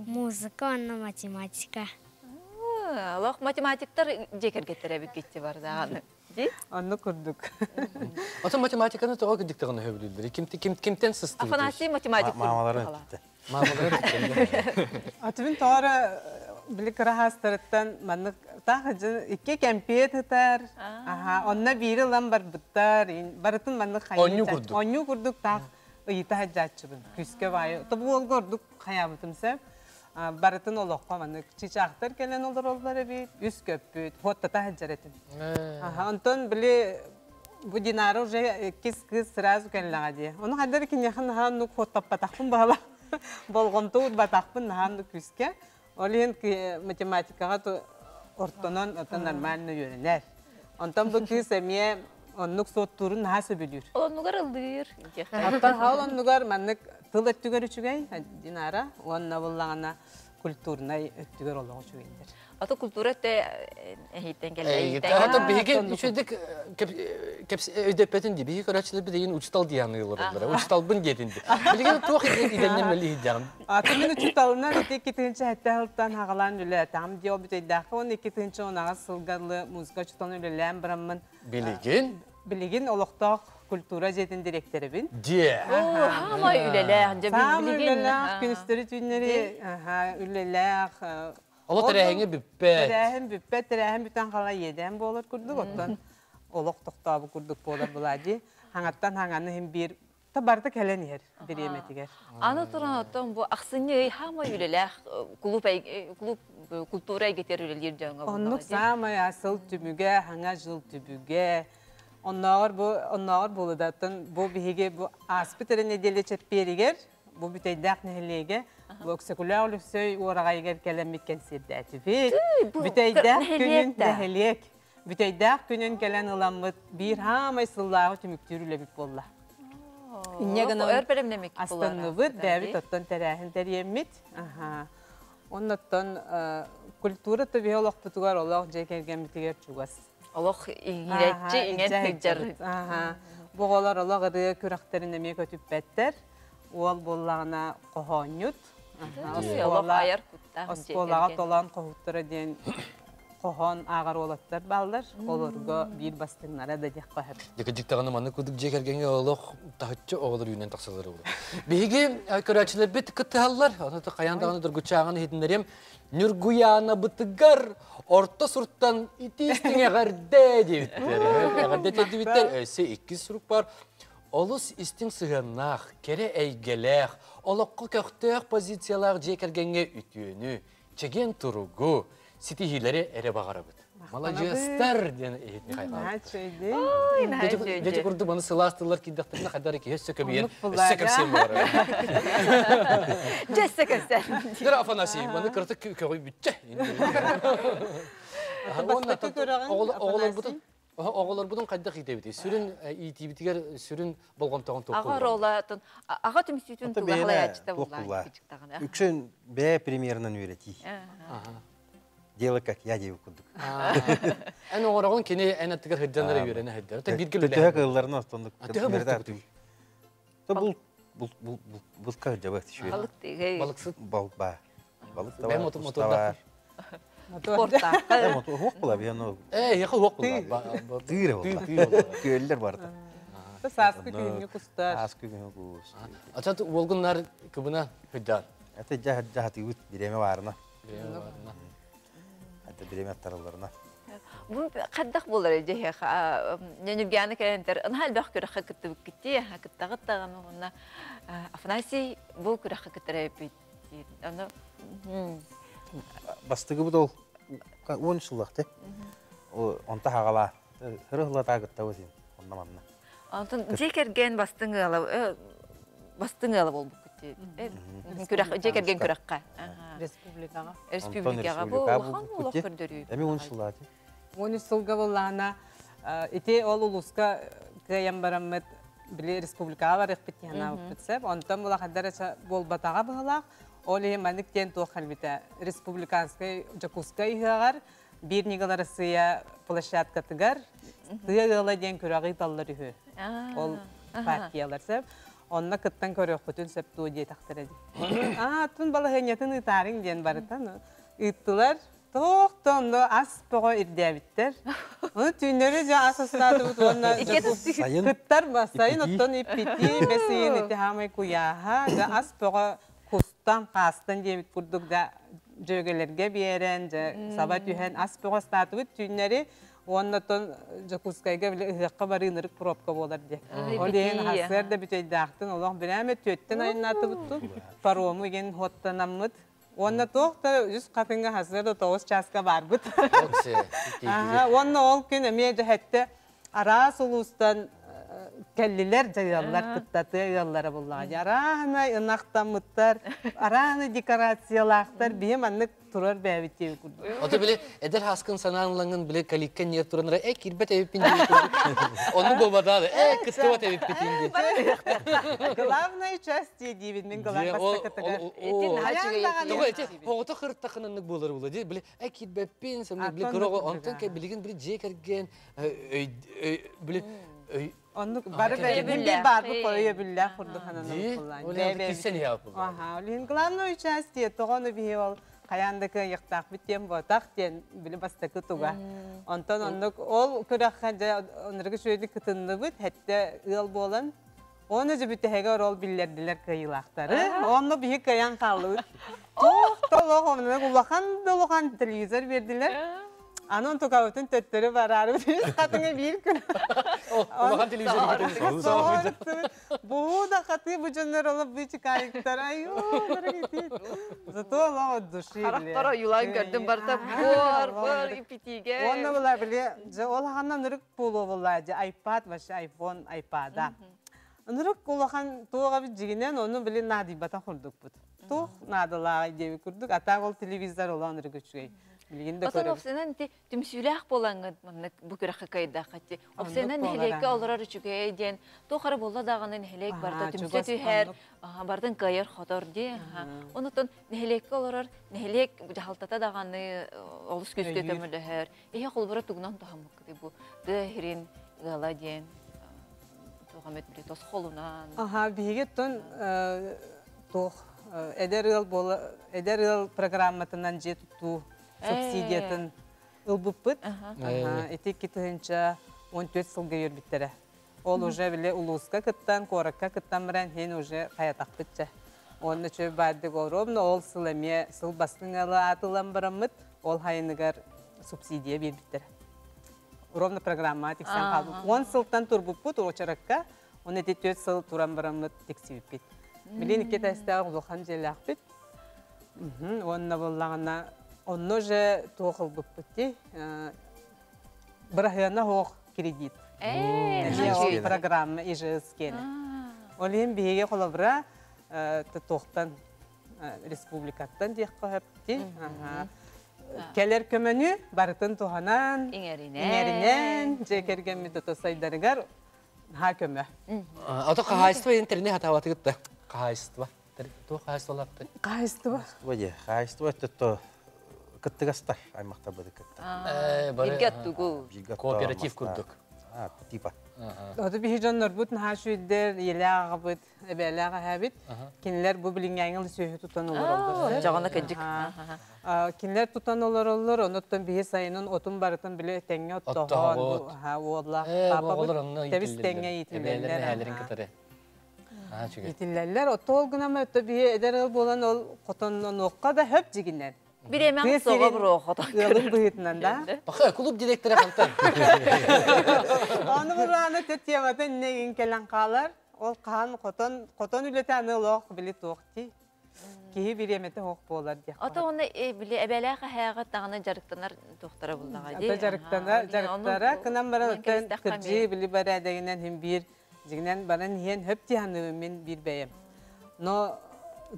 музыка уонна математика. Олох математиктар дьиэ кэргэттэрэ эбиккитти бардаҕаны. Ди? Оннук курдук. Ото математиканы тоҕо кырдьыктаҕына сөбүлүүллэр? Ким ким кимтэн сыстыбыт? Афанасий математик Маамаларын эттэ. Маамаларын эттэ. Атыбын тоҕо били кыраһаастарыттан маннык таах икки кэмпиэт ытар. Аха, онно биири ылан барбыттар. Барытын маннык хайыы. Онньуу курдук. Онньуу курдук таах ыйыта сылдьааччыбын. Күскэ баайы. Тобу ордук хайаабытым сөп. Барытын олоххо маннык чычаахтар кэлэн олороллор эбит, үс көппүт, хуоттата сылдьар этим. Онтон били бу Динара уже кис кыыс сразу кэллэҕэ дии. Ону хайдар киниэхэ наһаа оннук хуоттаппатахпын баҕала болҕомто уурбатахпын наһаа оннук күүскэ. Ол иһин математикаҕа ортонон оттон нормально үөрэнэр. Онтон бу кыыс эмиэ оннук суоттуурун наһаа сөбүлүүр. Ол оннугар ыллыыр. Оттон ол оннугар маннык тыл өттүгэр үчүгэй Динара уонна буллаҕына Культурнай өттүгэр олоҕу үчүгэйдэр. Ото культура өттө эһиттэн кэллэ. Ото биһиги үчүгэйдик өйдөппөтүн ди. Биһиги көрөөччүлэр билигин учутал диэн ыылырыллар. Учуталбын диэтин ди. Билигин туох идэннен мэлиһидяҕын. Аты мин учуталынан ити 2-тыһынча сылтан хагалаан үлэлээтаҕым ди ол бүтэйдээххэ 12-тыһынча сылга музыка учуталын үлэлээн бараммын. Билигин? Билигин олохтоох культура дьиэтин дириэктэрибин. Дьиэ. Хаамай үлэлээх. Саамай үлэлээх, күнүстэри түүннэри үлэлээх. Оло тэрээһиҥэ бүппэт. Тэрээһин бүппэт, тэрээһин бүтэн хала иэдээн буолар курдук, оттон олох тохтообу курдук буолар булади. Хаҥаттан хаҥаны иһин биир та барыта кэлэн иһэр бириэмэтигэр. Аны туран оттон бу ахсынньы ый хаамай үлэлээх клуб клуб культура эйгэтигэр үлэлиир дьоҥҥо Оннук саамай асыл түмүгэ, хаҥа жыл түбүгэ. Оннооҕор бу оннооҕор буолудаттан бу биһиги бу ааспыт эрэ нэдиэлэ чэппиэригэр бу Бүтэйдээх нэһилиэгэ бу Өксөкүлээх Өлөксөй уораҕайыгар кэлэммит кэнсиэрдээтибит. Бүтэйдээх күнүн нэһилиэк Бүтэйдээх күнүн кэлэн ыламмыт биир хаамай сыллааҕы түмүктүүр үлэбит буолла. Инньэ гынан астынныбыт, бэйэбит оттон тэрээһин тэрийэммит. Оннуттан культура төбүһэ олохпутугар олох дьиэ кэргэммитигэр чугас. Олох иҥирэччи иҥэн сылдьар. Бу оҕолор олох ырыа күрэхтэрин эмиэ көтүппэттэр. Уол буоллаҕына хоһоонньут. Оскуолаҕа толоон хоһуттара диэн хоһоон ааҕар уолаттар бааллар. Олорго биир бастыҥнара да диэххэ сөп. Дьиккэ даҕаны маннык курдук дьиэ кэргэҥҥэ олох таһыччы оҕолор үүнэн тахсаллар буолуо. Биһиги көрөөччүлэрбит кыттыһаллар. Ону хайаан даҕаны доргуччааҕын иһитиннэриэм. Ньургуйаанабытыгар орто суртан итиистиҥ эҕэрдэ диэбиттэр. Эҕэрдэ тиэрдибиттэр. Өссө иккис сурук бар. Олус истиҥ сыһыаннаах, кэрэ эйгэлээх, олоххо көхтөөх позициялаах дьиэ кэргэҥҥэ үтүөнү, чэгиэн туругу, ситиһиилэри эрэ баҕарабыт. Маладьыастар диэн иһитни хайҕаабыт. Дьэ курдук маны сылаас тыллар киирдэхтэринэ хайдах эрэ киһи өссө көбүйэн, өссө кэпсиэн баҕарар. Дьэ өссө кэпсээн. Дьэ Афанасий, маны кыратык көҕүйбүччэ. Оҕолорбутун Оҕолорбутун хайдах иитэбитий? Сүрүн иитиибитигэр сүрүн болҕомтоҕун туох Аҕа оруола аҕа түмсүүтүн туга халайааччыта буолла. Үксүн бэйэ примерынан үөрэтии. Дело как я диэбит курдук. Эн оҥороҕун кини эн аттыгар сылдьаннара үөрэнэ сылдьар. Бииргэ Төһө кыылларын остоннук. Төһө бултубутуй? Бул бул бул булка сылдьабыт. Балык тыгай. Балыксыт. Балык баар. Балык да бар. Мотордаах. Спорттаахха. Уһуох була биһи Ээ, яха уһуох була. Тыыр була. Күөллэр барда. Сааскы күһүҥҥү кустар. Сааскы күһүҥҥү кус. Ачат уолгуннар кыбына хыдьар. Это жа жа биреме барына. Биреме барына. Это биреме аттарыларына. Бу хайдах буолар дьиһэх Ньүргүяны кэлэнтер ынха элбэх күрэххэ кыттыбыккыти кыттаҕыт даҕаны уонна Афанасий бу күрэххэ кыттар эбит ону Бастыгыбыт ол 10 сыллахты. Онта хаҕалаа. Хырыһылатаа кыттабыт онно манна. Онтон дьиэ кэргэн бастыҥ ыала бастыҥ ыала буолбуккут күрэх дьиэ кэргэн күрэххэ. Республикаҕа. Республикаҕа бу улахан олох көрдөрүү. Эми 10 сыллааты. 13 сылга буоллаҕына ити ол улууска кыайан бараммыт били республикаҕа барыахпыт диэн аабыппыт сөп. Онтон булахандар буолбатаҕа быһылаах. Ол иһин маннык диэн туох кэлбитэ. Республиканскай Дьокуускай ыһыаҕар биир ньыгыл Арассыыйа площадкатыгар тыа ыала диэн күрэҕи ыыталлар үһү. Ол партиялар сөп. Онно кыттан көрүөхпүтүн сөп дуо диэтэхтэрэ дии. Аа, тун балаһыанньатын ыытаарыҥ диэн барытан ыыттылар. Туох да онно ас бөҕө ирдээбиттэр. Ону түүннэри дьэ ас астаатыбыт уонна кыттар сайын оттон иппитии бэс ыйын ити хаамай куйааһа дьэ ас бөҕө кустан хаастан диэбит курдук да дьүөгэлэргэ биэрэн дьэ саба түһэн ас бөҕө астаатыбыт түүннэри уонна оттон Дьокуускайга били ыһыахха барыы ынырык пробка буолар диye. Ол иһин сарсыарда бүтэйдаахтын олох бирээмэ түөттэн айаннаатыбыттын парому igen хуоттанаммыт Уонна туох да үс хатыҥҥа хасыа да 9 чааска барбыт. Уонна ол күн эмиэ дьэһэттэ араас улуустан Кэллилэр дьайыаллар кыттатыа ыаллара буллаҕа. Араана ынахтаммыттар, араана декорациялаахтар биһи маннык турар бэйэбит диэби курдук. Ото били эдэр хаскын санаан ылаҥын били каликка ньиэр туранара э киирбэт эбиппин диэн курдук. Ону буолбатаа э кыттыбат эбиппитин диэн. Главная часть диибин мин главный бастакытыгар. Тоҕо эти оҕото хырыттахынаннык буолар була ди били э киирбэппин сэмне били кыра онтон билигин били дьиэ кэргэн били Оннук бары бэйэбин баарбыт өйөбүллээх курдук хананан буллаан. Киссэн иһэ буллаан. Аха, олин главное участие тоҕону биһи ол хайаан да кыайыахтаахпыт диэн буотах диэн били бастакы туга. Онтон оннук ол күрэххэ дьэ оннук үчүгэйдик кытынныбыт, хэттэ ыал буолан Оны же бүтэһигэ орол биллэрдилэр кыайыылаахтары. Онно биһи кыайан хааллыбыт. Туох толох оннук улахан да улахан телевизор бердилер. Анон тукабытын төттөрү бараары хатыңа биир күн. Улахан телевизор. Бу да хаты бу дьоннор олоп бычыкайыктар айуу Зато олох от души. Харахтара юлан көрдүм барта буор буор ипитиге. Онно була биле ол ханна нырык буолуо буоллаа дьэ iPad вообще iPhone iPad-а. Ынырык улахан туоҕа бит дьигинэн ону били наадыйбатах курдукпут. Туох наадалааҕый диэбит курдук, а так ол телевизор олоон ынырык үчүгэй. Билигин да Отон көрөбүт. опсынан ити түмсүүлээх буолаҥҥыт маннык бу күрэххэ кыайдаххыт Опсынан нэһилиэккэ олорор үчүгэй диэн туох эрэ буолла даҕаны нэһилиэк барыта түмсэ түһэр, бардын кыайар хотор дии. Онутун нэһилиэккэ олорор нэһилиэк дьаһалтата даҕаны олус күүскэ көмөлөһөр. Иһи холбура тугунан туһаммыккытый бу тыа иһирин ыала диэн туох эмит били тосхолунан. Аха, биһиги тон туох эдэр ыал буола эдэр ыал программатынан дьиэ тутуу субсидиятын ылбыппыт. Ити 2014 сылга үөрбүттэрэ. Ол уже били улууска кыттан, куоракка кыттан баран хин уже хаятахпытча. Уонна чөй баардык ровно ол сыл эмиэ сыл бастыҥ ыалы аатылан бараммыт, ол хайыныгар субсидия биэрбиттэр. Ровно программаҕа тиксэн хаалбыт. Он сылтан турбуппут уочаракка, он эти төрт сыл туран бараммыт тиксибиппит. Билин икки этээстээх улахан дьиэлээхпит. Уонна буоллаҕына, онно же туох ылбыппыт дии. Быраһыана суох кредит. Эмиэ ол программа ИЖС киэнэ. Ол иһин биһиги холобура туохтан республикаттан диэххэ сөп Кэлэр көмөнү барытын туһанан, иҥэринэн, дьиэ кэргэммит ото сайдарыгар наһаа көмө. Ото хаһаайыстыба интернет хатаабатыгыт да? Хаһаайыстыба. Туох хаһаайыстыбалаахтар? Хаһаайыстыба. Хаһаайыстыба Хаһаайыстыба өттө кыттыгастар аймахтарбыты кытта. Бииргэ тугу? Кооператив курдук. Типа. Ото биһи дьоннорбут наһаа үчүгүйдэр, ийэлээх аҕабыт, эбээлээх эһээбит. Кинилэр бу билиҥҥээҥи сүөһү тутан олороллор. Дьоҕоно кыдьык. Кинилэр тутан олороллор, онуттан биһи сайынын отун барытын биле тэҥҥэ оттоһон, уоллаах папабыт тэбис тэҥҥэ иитиллэллэр. Эбээлэрин кытары. Итиллэллэр. Оттоол гынан өттө биһи эдэр ыал буолан ол хотоннонуохха да хөп дьигинэн. Бириэмэҥ соҕо буруо хотон. Ыалын быһыытынан да. Баха клуб директора хантан. Ону бурааны те темата инне кэлэн хаалар. Ол хаан хотон хотон үлэтэ аны олох били туох ти. Киһи бириэмэтэ хоох буолар диэх. Ото оны били эбэлээх эһээҕэ даҕаны дьарыктанар туохтара буллаҕа дии. Ата дьарыктана дьарыктара кынан баран оттон кырдьыы били бэрээдэгинэн хим биир Дьиҥинэн баран иһэн хөп дии саныыбын мин биир бэйэм. Но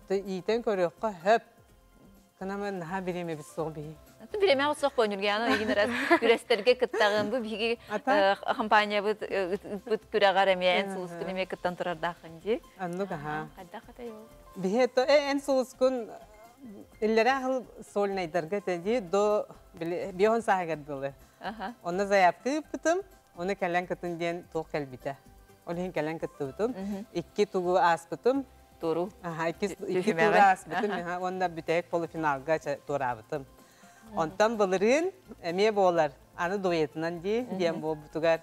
иитэн көрүөххэ хөп. Кынамы наһаа бириэмэбит суох биһи. Бириэмэ суох бонюргяна игин раз күрэстэргэ кыттаҕын бу биһиги компаниябыт ыппыт күрэҕэр эмиэ эн сулускун эмиэ кыттан турардааххын дии. Оннук аха. Хайдах этэй ол? Биһи эн сулускун иллэрээ сыл сольнайдарга этэ дии до биоһун сааһыгар дылы. Онно заявка ыыппытым. Оны кэлэн кытын диэн туох кэлбитэ. Ол иһин кэлэн кыттыбытым. Икки тугу ааспытым. Туру. Аха, икки, икки туру ааспытым. Уонна бүтэһик полуфиналга туораабытым. Онтон былырыын эмиэ буолар. Аны дуэтынан дии диэн буолбутугар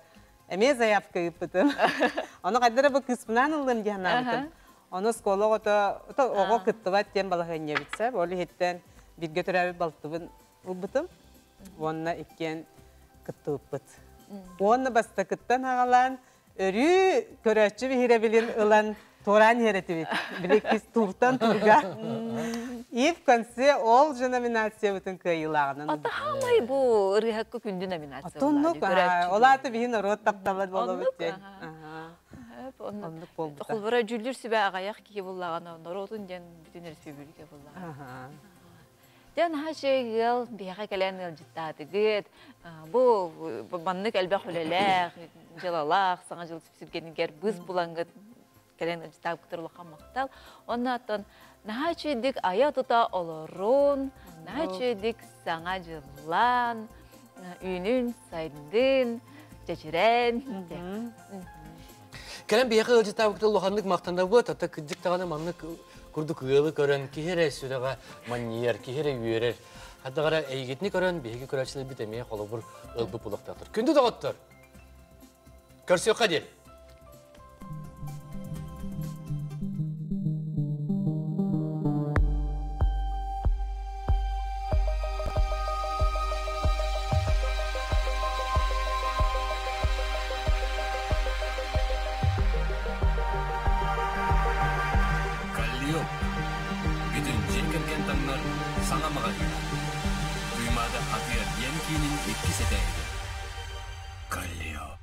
эмиэ заявка ыыппытым. Ону хайдара бу кыыспынаан ыллым дии санаабытым. Ону оскуола оҕото оҕо кыттыбат диэн балаһыанньа битсэ. Ол иһиттэн бииргэ төрөөбүт балтыбын ылбытым. Уонна иккиэн кыттыбыппыт. Уонна бастакыттан аҕалаан өрүү көрөөччү биһирэбилин ылан туораан иһэр этибит. Били тууртан турга. И в конце ол же номинациябытын кыайыылааҕынан. Ата хаамай бу ырыһакка күндү номинация. Оннук, ол аата биһи норуот таптала болобут диэн. Оннук буолбута. Холбура дьүүллүүр сүбэ аҕыйах киһи буллаҕына норуотун диэн бүтүн республика буллаҕа. Дьэ наһаа үчүгэй ыал биһиэхэ кэлэн ыалдьыттаатыгыт. Бу маннык элбэх үлэлээх, дьыалалаах, саҥа дьыл сүпсүлгэнигэр быыс булаҥҥыт кэлэн ыалдьыттаабыккытыгар улахан махтал. Онно оттон наһаа үчүгэйдик айа-тута олорун, наһаа үчүгэйдик саҥа дьыллаан, үүнүн, сайдын, чэчирэн. Кэлэн биһиэхэ ыалдьыттаабыккытыгар улаханнык махтанабыт, ата кырдьык даҕаны маннык курдук ыалы көрөн киһи эрэ сүрэҕэ манньыйар, киһи эрэ үөрэр. Хаддаҕара эйигитини көрөн биһиги көрөөччүлэрбит эмиэ холобур ылбыт булуохтаахтар. Күндү доҕоттор! Көрсүөххэ диэн! Каллиоп бүтүн дьиэ кэргэн таҥнар саҥа маҕаһыына. Туймаада атыы-эргиэн киинин иккис этээһигэр. Каллиоп.